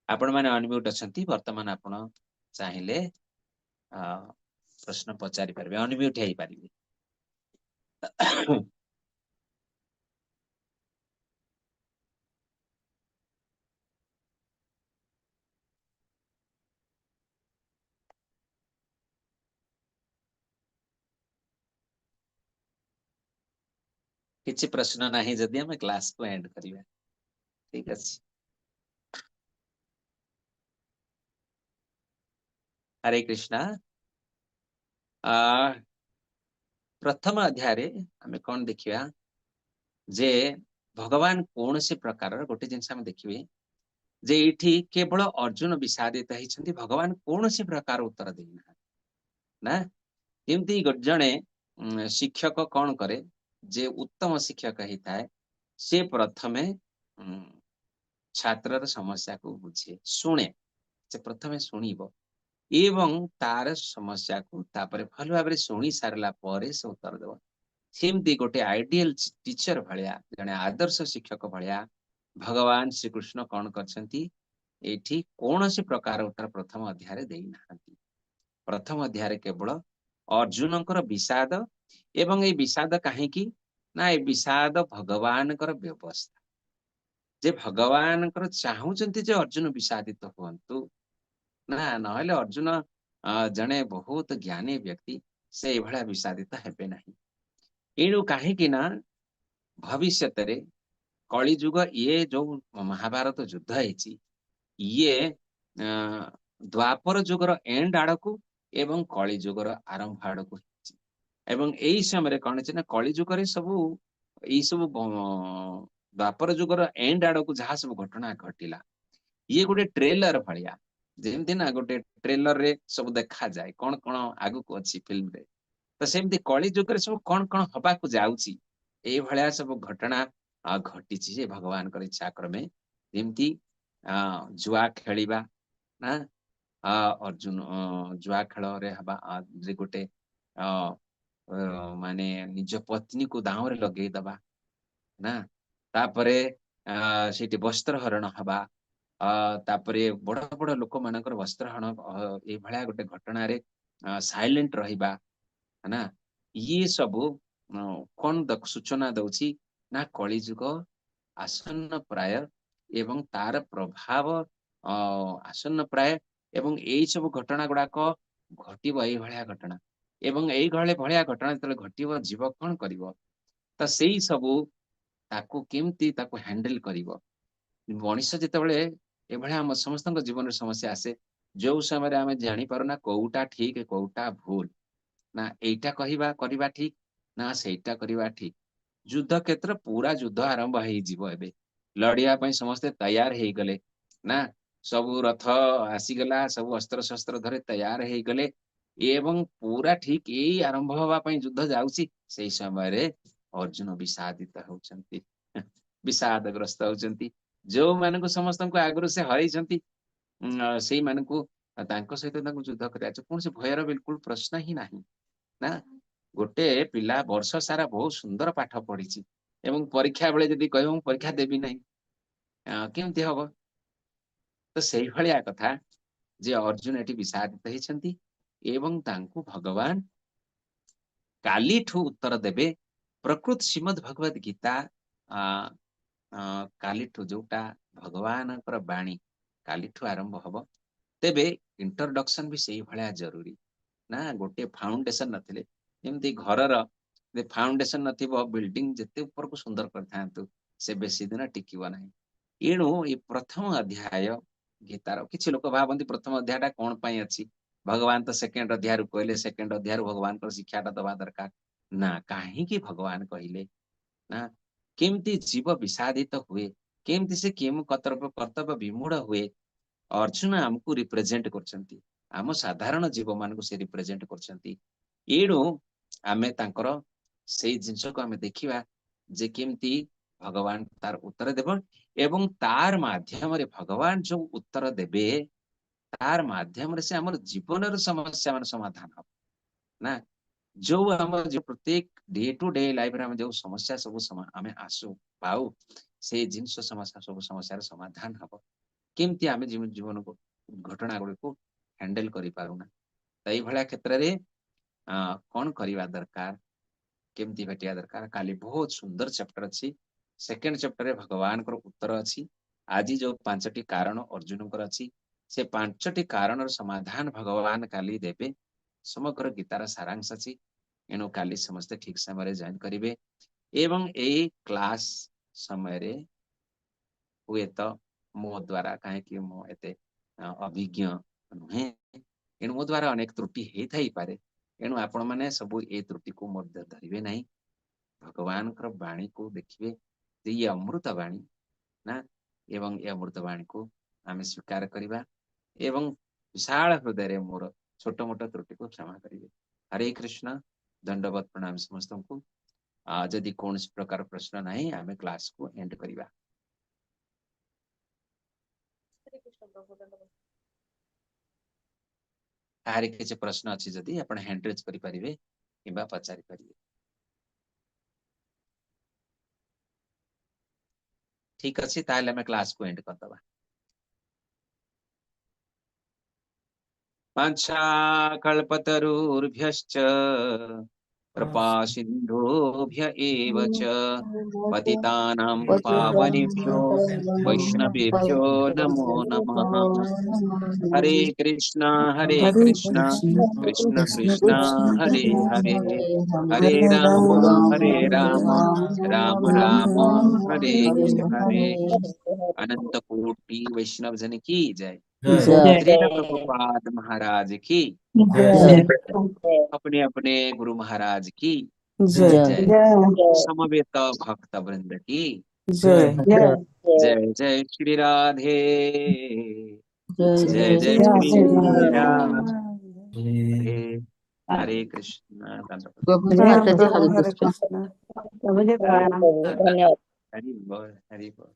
ଆପଣ ମାନେ ଅନମ୍ୟୁଟ ଅଛନ୍ତି ବର୍ତ୍ତମାନ, ଆପଣ ଚାହିଁଲେ ପ୍ରଶ୍ନ ପଚାରି ପାରିବେ, ଅନମ୍ୟୁଟ ହେଇପାରିବେ। କିଛି ପ୍ରଶ୍ନ ନାହିଁ ଯଦି ଆମେ କ୍ଲାସକୁ ଏଣ୍ଡ କରିବା। ଠିକ ଅଛି। ହରେ କୃଷ୍ଣ। ପ୍ରଥମ ଅଧ୍ୟାୟରେ ଆମେ କଣ ଦେଖିବା ଯେ ଭଗବାନ କୌଣସି ପ୍ରକାରର ଗୋଟେ ଜିନିଷ ଆମେ ଦେଖିବେ ଯେ ଏଇଠି କେବଳ ଅର୍ଜୁନ ବିଷାଦିତ ହେଇଛନ୍ତି, ଭଗବାନ କୌଣସି ପ୍ରକାର ଉତ୍ତର ଦେଇନାହାନ୍ତି ନା। ଯେମିତି ଜଣେ ଶିକ୍ଷକ କଣ କରେ, ଯେ ଉତ୍ତମ ଶିକ୍ଷକ ହେଇଥାଏ ସେ ପ୍ରଥମେ ଛାତ୍ରର ସମସ୍ୟାକୁ ବୁଝେ, ଶୁଣେ, ସେ ପ୍ରଥମେ ଶୁଣିବ ଏବଂ ତାର ସମସ୍ୟାକୁ ତାପରେ ଭଲ ଭାବରେ ଶୁଣି ସାରିଲା ପରେ ସେ ଉତ୍ତର ଦେବ। ସେମିତି ଗୋଟେ ଆଇଡିଆଲ ଟିଚର ଭଳିଆ, ଜଣେ ଆଦର୍ଶ ଶିକ୍ଷକ ଭଳିଆ ଭଗବାନ ଶ୍ରୀକୃଷ୍ଣ କଣ କରିଛନ୍ତି ଏଇଠି କୌଣସି ପ୍ରକାର ଉତ୍ତର ପ୍ରଥମ ଅଧ୍ୟାୟରେ ଦେଇନାହାନ୍ତି। ପ୍ରଥମ ଅଧ୍ୟାୟରେ କେବଳ ଅର୍ଜୁନଙ୍କର ବିଷାଦ, ଏବଂ ଏଇ ବିଷାଦ କାହିଁକି ନା ଏ ବିଷାଦ ଭଗବାନଙ୍କର ବ୍ୟବସ୍ଥା, ଯେ ଭଗବାନଙ୍କର ଚାହୁଁଛନ୍ତି ଯେ ଅର୍ଜୁନ ବିଷାଦିତ ହୁଅନ୍ତୁ ନା, ନହେଲେ ଅର୍ଜୁନ ଜଣେ ବହୁତ ଜ୍ଞାନୀ ବ୍ୟକ୍ତି, ସେ ଏଇଭଳିଆ ବିଷାଦିତ ହେବେ ନାହିଁ। ଏଣୁ କାହିଁକି ନା ଭବିଷ୍ୟତରେ କଳିଯୁଗ, ଇଏ ଯୋଉ ମହାଭାରତ ଯୁଦ୍ଧ ହେଇଛି ଇଏ ଦ୍ୱାପର ଯୁଗର ଏଣ୍ଡ ଆଡକୁ ଏବଂ କଳିଯୁଗର ଆରମ୍ଭ ଆଡକୁ ହେଇଛି। ଏବଂ ଏଇ ସମୟରେ କଣ ହେଇଛି ନା କଳିଯୁଗରେ ସବୁ ଏଇ ସବୁ ଦ୍ୱାପର ଯୁଗର ଏଣ୍ଡ ଆଡକୁ ଯାହା ସବୁ ଘଟଣା ଘଟିଲା, ଇଏ ଗୋଟେ ଟ୍ରେଲର ଭଳିଆ, ଯେମିତି ନା ଗୋଟେ ଟ୍ରେଲର ରେ ସବୁ ଦେଖାଯାଏ କଣ କଣ ଆଗକୁ ଅଛି ଫିଲ୍ମରେ, ତ ସେମିତି କଳି ଯୁଗରେ ସବୁ କଣ କଣ ହବାକୁ ଯାଉଛି ଏଇଭଳିଆ ସବୁ ଘଟଣା ଘଟିଛି ଯେ ଭଗବାନଙ୍କର ଇଚ୍ଛା କ୍ରମେ। ଯେମିତି ଜୁଆ ଖେଳିବା ନା, ଅର୍ଜୁନ ଜୁଆ ଖେଳରେ ହେବା ଯେ ଗୋଟେ ମାନେ ନିଜ ପତ୍ନୀକୁ ଦାଉରେ ଲଗେଇଦବା ନା, ତାପରେ ସେଇଠି ବସ୍ତ୍ର ହରଣ ହବା, ତାପରେ ବଡ ବଡ ଲୋକମାନଙ୍କର ବସ୍ତ୍ର ହରଣ, ଏଇଭଳିଆ ଗୋଟେ ଘଟଣାରେ ସାଇଲେଣ୍ଟ ରହିବା ନା, ଇଏ ସବୁ କଣ ସୂଚନା ଦଉଛି ନା କଳିଯୁଗ ଆସନ୍ନ ପ୍ରାୟ ଏବଂ ତାର ପ୍ରଭାବ ଆସନ୍ନ ପ୍ରାୟ, ଏବଂ ଏଇ ସବୁ ଘଟଣା ଗୁଡାକ ଘଟିବ ଏଇଭଳିଆ ଘଟଣା, ଏବଂ ଏଇ ଭଳିଆ ଘଟଣା ଯେତେବେଳେ ଘଟିବ ଜୀବ କଣ କରିବ, ତ ସେଇ ସବୁ ତାକୁ କେମିତି ତାକୁ ହ୍ୟାଣ୍ଡେଲ କରିବ। ମଣିଷ ଯେତେବେଳେ ଏଭଳିଆ ଆମ ସମସ୍ତଙ୍କ ଜୀବନରେ ସମସ୍ୟା ଆସେ, ଯୋଉ ସମୟରେ ଆମେ ଜାଣିପାରୁନା କୋଉଟା ଠିକ କୋଉଟା ଭୁଲ, ନା ଏଇଟା କହିବା କରିବା ଠିକ ନା ସେଇଟା କରିବା ଠିକ। ଯୁଦ୍ଧ କ୍ଷେତ୍ର ପୁରା ଯୁଦ୍ଧ ଆରମ୍ଭ ହେଇଯିବ, ଏବେ ଲଢିବା ପାଇଁ ସମସ୍ତେ ତୟାର ହେଇଗଲେ ନା, ସବୁ ରଥ ଆସିଗଲା, ସବୁ ଅସ୍ତ୍ର ଶସ୍ତ୍ର ଧରି ତୟାର ହେଇଗଲେ ଏବଂ ପୁରା ଠିକ ଏଇ ଆରମ୍ଭ ହବା ପାଇଁ ଯୁଦ୍ଧ ଯାଉଛି, ସେଇ ସମୟରେ ଅର୍ଜୁନ ବିଷାଦିତ ହଉଛନ୍ତି, ବିଷାଦଗ୍ରସ୍ତ ହଉଛନ୍ତି। ଯୋଉମାନଙ୍କୁ ସମସ୍ତଙ୍କୁ ଆଗରୁ ସେ ହରେଇଛନ୍ତି ସେଇମାନଙ୍କୁ ତାଙ୍କ ସହିତ ତାଙ୍କୁ ଯୁଦ୍ଧ କରିବା ଅଛି, କୌଣସି ଭୟର ବିଲକୁଲ ପ୍ରଶ୍ନ ହିଁ ନାହିଁ ନା। ଗୋଟେ ପିଲା ବର୍ଷ ସାରା ବହୁତ ସୁନ୍ଦର ପାଠ ପଢିଛି ଏବଂ ପରୀକ୍ଷା ବେଳେ ଯଦି କହିବ ମୁଁ ପରୀକ୍ଷା ଦେବି ନାହିଁ, କେମିତି ହବ? ତ ସେଇଭଳିଆ କଥା ଯେ ଅର୍ଜୁନ ଏଠି ବିଷାଦିତ ହେଇଛନ୍ତି ଏବଂ ତାଙ୍କୁ ଭଗବାନ କାଲିଠୁ ଉତ୍ତର ଦେବେ। ପ୍ରକୃତ ଶ୍ରୀମଦ୍ ଭଗବତ ଗୀତା କାଲିଠୁ ଯୋଉଟା ଭଗବାନଙ୍କର ବାଣୀ କାଲିଠୁ ଆରମ୍ଭ ହବ। ତେବେ ଇଣ୍ଟ୍ରୋଡକ୍ସନ ବି ସେଇଭଳିଆ ଜରୁରୀ ନା, ଗୋଟେ ଫାଉଣ୍ଡେସନ ନଥିଲେ, ଯେମିତି ଘରର ଫାଉଣ୍ଡେସନ ନଥିବ ବିଲ୍ଡିଂ ଯେତେ ଉପରକୁ ସୁନ୍ଦର କରିଥାନ୍ତୁ ସେ ବେଶୀ ଦିନ ଟିକିବ ନାହିଁ। ଏଣୁ ଏଇ ପ୍ରଥମ ଅଧ୍ୟାୟ ଗୀତାର, କିଛି ଲୋକ ଭାବନ୍ତି ପ୍ରଥମ ଅଧ୍ୟାୟଟା କଣ ପାଇଁ ଅଛି, ଭଗବାନ ତ ସେକେଣ୍ଡ ଅଧ୍ୟାୟରୁ କହିଲେ, ସେକେଣ୍ଡ ଅଧ୍ୟାୟରୁ ଭଗବାନଙ୍କର ଶିକ୍ଷାଟା ଦବା ଦରକାର ନା। କାହିଁକି ଭଗବାନ କହିଲେ ନା, କେମିତି ଜୀବ ବିଷାଦିତ ହୁଏ, କେମିତି ସେ କେଉଁ କର୍ତ୍ତବ୍ୟ ବିମୂଢ ହୁଏ, ଅର୍ଜୁନ ଆମକୁ ରିପ୍ରେଜେଣ୍ଟ କରୁଛନ୍ତି, ଆମ ସାଧାରଣ ଜୀବ ମାନଙ୍କୁ ସେ ରିପ୍ରେଜେଣ୍ଟ କରୁଛନ୍ତି। ଏଣୁ ଆମେ ତାଙ୍କର ସେଇ ଜିନିଷକୁ ଆମେ ଦେଖିବା ଯେ କେମିତି ଭଗବାନ ତାର ଉତ୍ତର ଦେବ ଏବଂ ତାର ମାଧ୍ୟମରେ ଭଗବାନ ଯୋଉ ଉତ୍ତର ଦେବେ ତାର ମାଧ୍ୟମରେ ସେ ଆମର ଜୀବନର ସମସ୍ୟା ମାନେ ସମାଧାନ ହବ ନା। ଯୋଉ ଆମ ଯୋଉ ପ୍ରତ୍ୟେକ ଡେ ଟୁ ଡେ ଲାଇଫରେ ଆମେ ଯୋଉ ସମସ୍ୟା ସବୁ ଆମେ ଆସୁ ପାଉ, ସେଇ ଜିନିଷ ସମସ୍ୟା ସବୁ ସମସ୍ୟାର ସମାଧାନ ହବ। କେମିତି ଆମେ ଜୀବନକୁ ଘଟଣା ଗୁଡିକୁ ହ୍ୟାଣ୍ଡେଲ କରିପାରୁନା, ତ ଏଇଭଳିଆ କ୍ଷେତ୍ରରେ କଣ କରିବା ଦରକାର, କେମିତି ଭେଟିବା ଦରକାର। କାଲି ବହୁତ ସୁନ୍ଦର ଚାପ୍ଟର ଅଛି, ସେକେଣ୍ଡ ଚାପ୍ଟରରେ ଭଗବାନଙ୍କର ଉତ୍ତର ଅଛି। ଆଜି ଯୋଉ 5ଟି କାରଣ ଅର୍ଜୁନଙ୍କର ଅଛି, ସେ 5ଟି କାରଣର ସମାଧାନ ଭଗବାନ କାଲି ଦେବେ। ସମଗ୍ର ଗୀତାର ସାରାଂଶ ଅଛି। ଏଣୁ କାଲି ସମସ୍ତେ ଠିକ ସମୟରେ ଜଏନ କରିବେ ଏବଂ ଏଇ କ୍ଲାସ ସମୟରେ ହୁଏତ ମୋ ଦ୍ଵାରା, କାହିଁକି ମୁଁ ଏତେ ଅଭିଜ୍ଞ ନୁହେଁ, ଏଣୁ ମୋ ଦ୍ଵାରା ଅନେକ ତ୍ରୁଟି ହେଇଥାଇପାରେ। ଏଣୁ ଆପଣମାନେ ସବୁ ଏ ତ୍ରୁଟିକୁ ମଧ୍ୟ ଧରିବେ ନାହିଁ। ଭଗବାନଙ୍କର ବାଣୀକୁ ଦେଖିବେ ଯେ ଇଏ ଅମୃତ ବାଣୀ ନା, ଏବଂ ଏ ଅମୃତ ବାଣୀକୁ ଆମେ ସ୍ୱୀକାର କରିବା ଏବଂ ବିଶାଳ ହୃଦୟରେ ମୋର ଛୋଟ ମୋଟ ତ୍ରୁଟିକୁ କ୍ଷମା କରିବେ। ହରେ କୃଷ୍ଣ, ଦଣ୍ଡବତ ପ୍ରଣାମ ସମସ୍ତଙ୍କୁ। ଯଦି କୌଣସି ପ୍ରକାର ପ୍ରଶ୍ନ ନାହିଁ ଆମେ କ୍ଲାସକୁ ଏଣ୍ଡ କରିବା। କାହାରି କିଛି ପ୍ରଶ୍ନ ଅଛି ଯଦି ଆପଣ ହ୍ୟାଣ୍ଡ ରେଜ୍ କରିପାରିବେ କିମ୍ବା ପଚାରି ପାରିବେ। ଠିକ ଅଛି, ତାହେଲେ ଆମେ କ୍ଲାସକୁ ଏଣ୍ଡ କରିଦବା। वाञ्छाकल्पतरुभ्यश्च कृपा सिन्धुभ्य एव च पतितानां पावनेभ्यो वैष्णवेभ्यो नमो नमः। हरे कृष्णा हरे कृष्णा कृष्ण कृष्ण हरे हरे, हरे राम हरे राम राम राम हरे हरे। अनंत कोटि वैष्णव जन की जय, श्री प्रभुपाद महाराज की जय, अपने अपने गुरु महाराज की जय, समवेत भक्त वृंद की जय, जय जय श्री राधे, जय जय श्री राधे। हरे कृष्ण। हरे कृष्ण। हरि बोल, हरि बोल।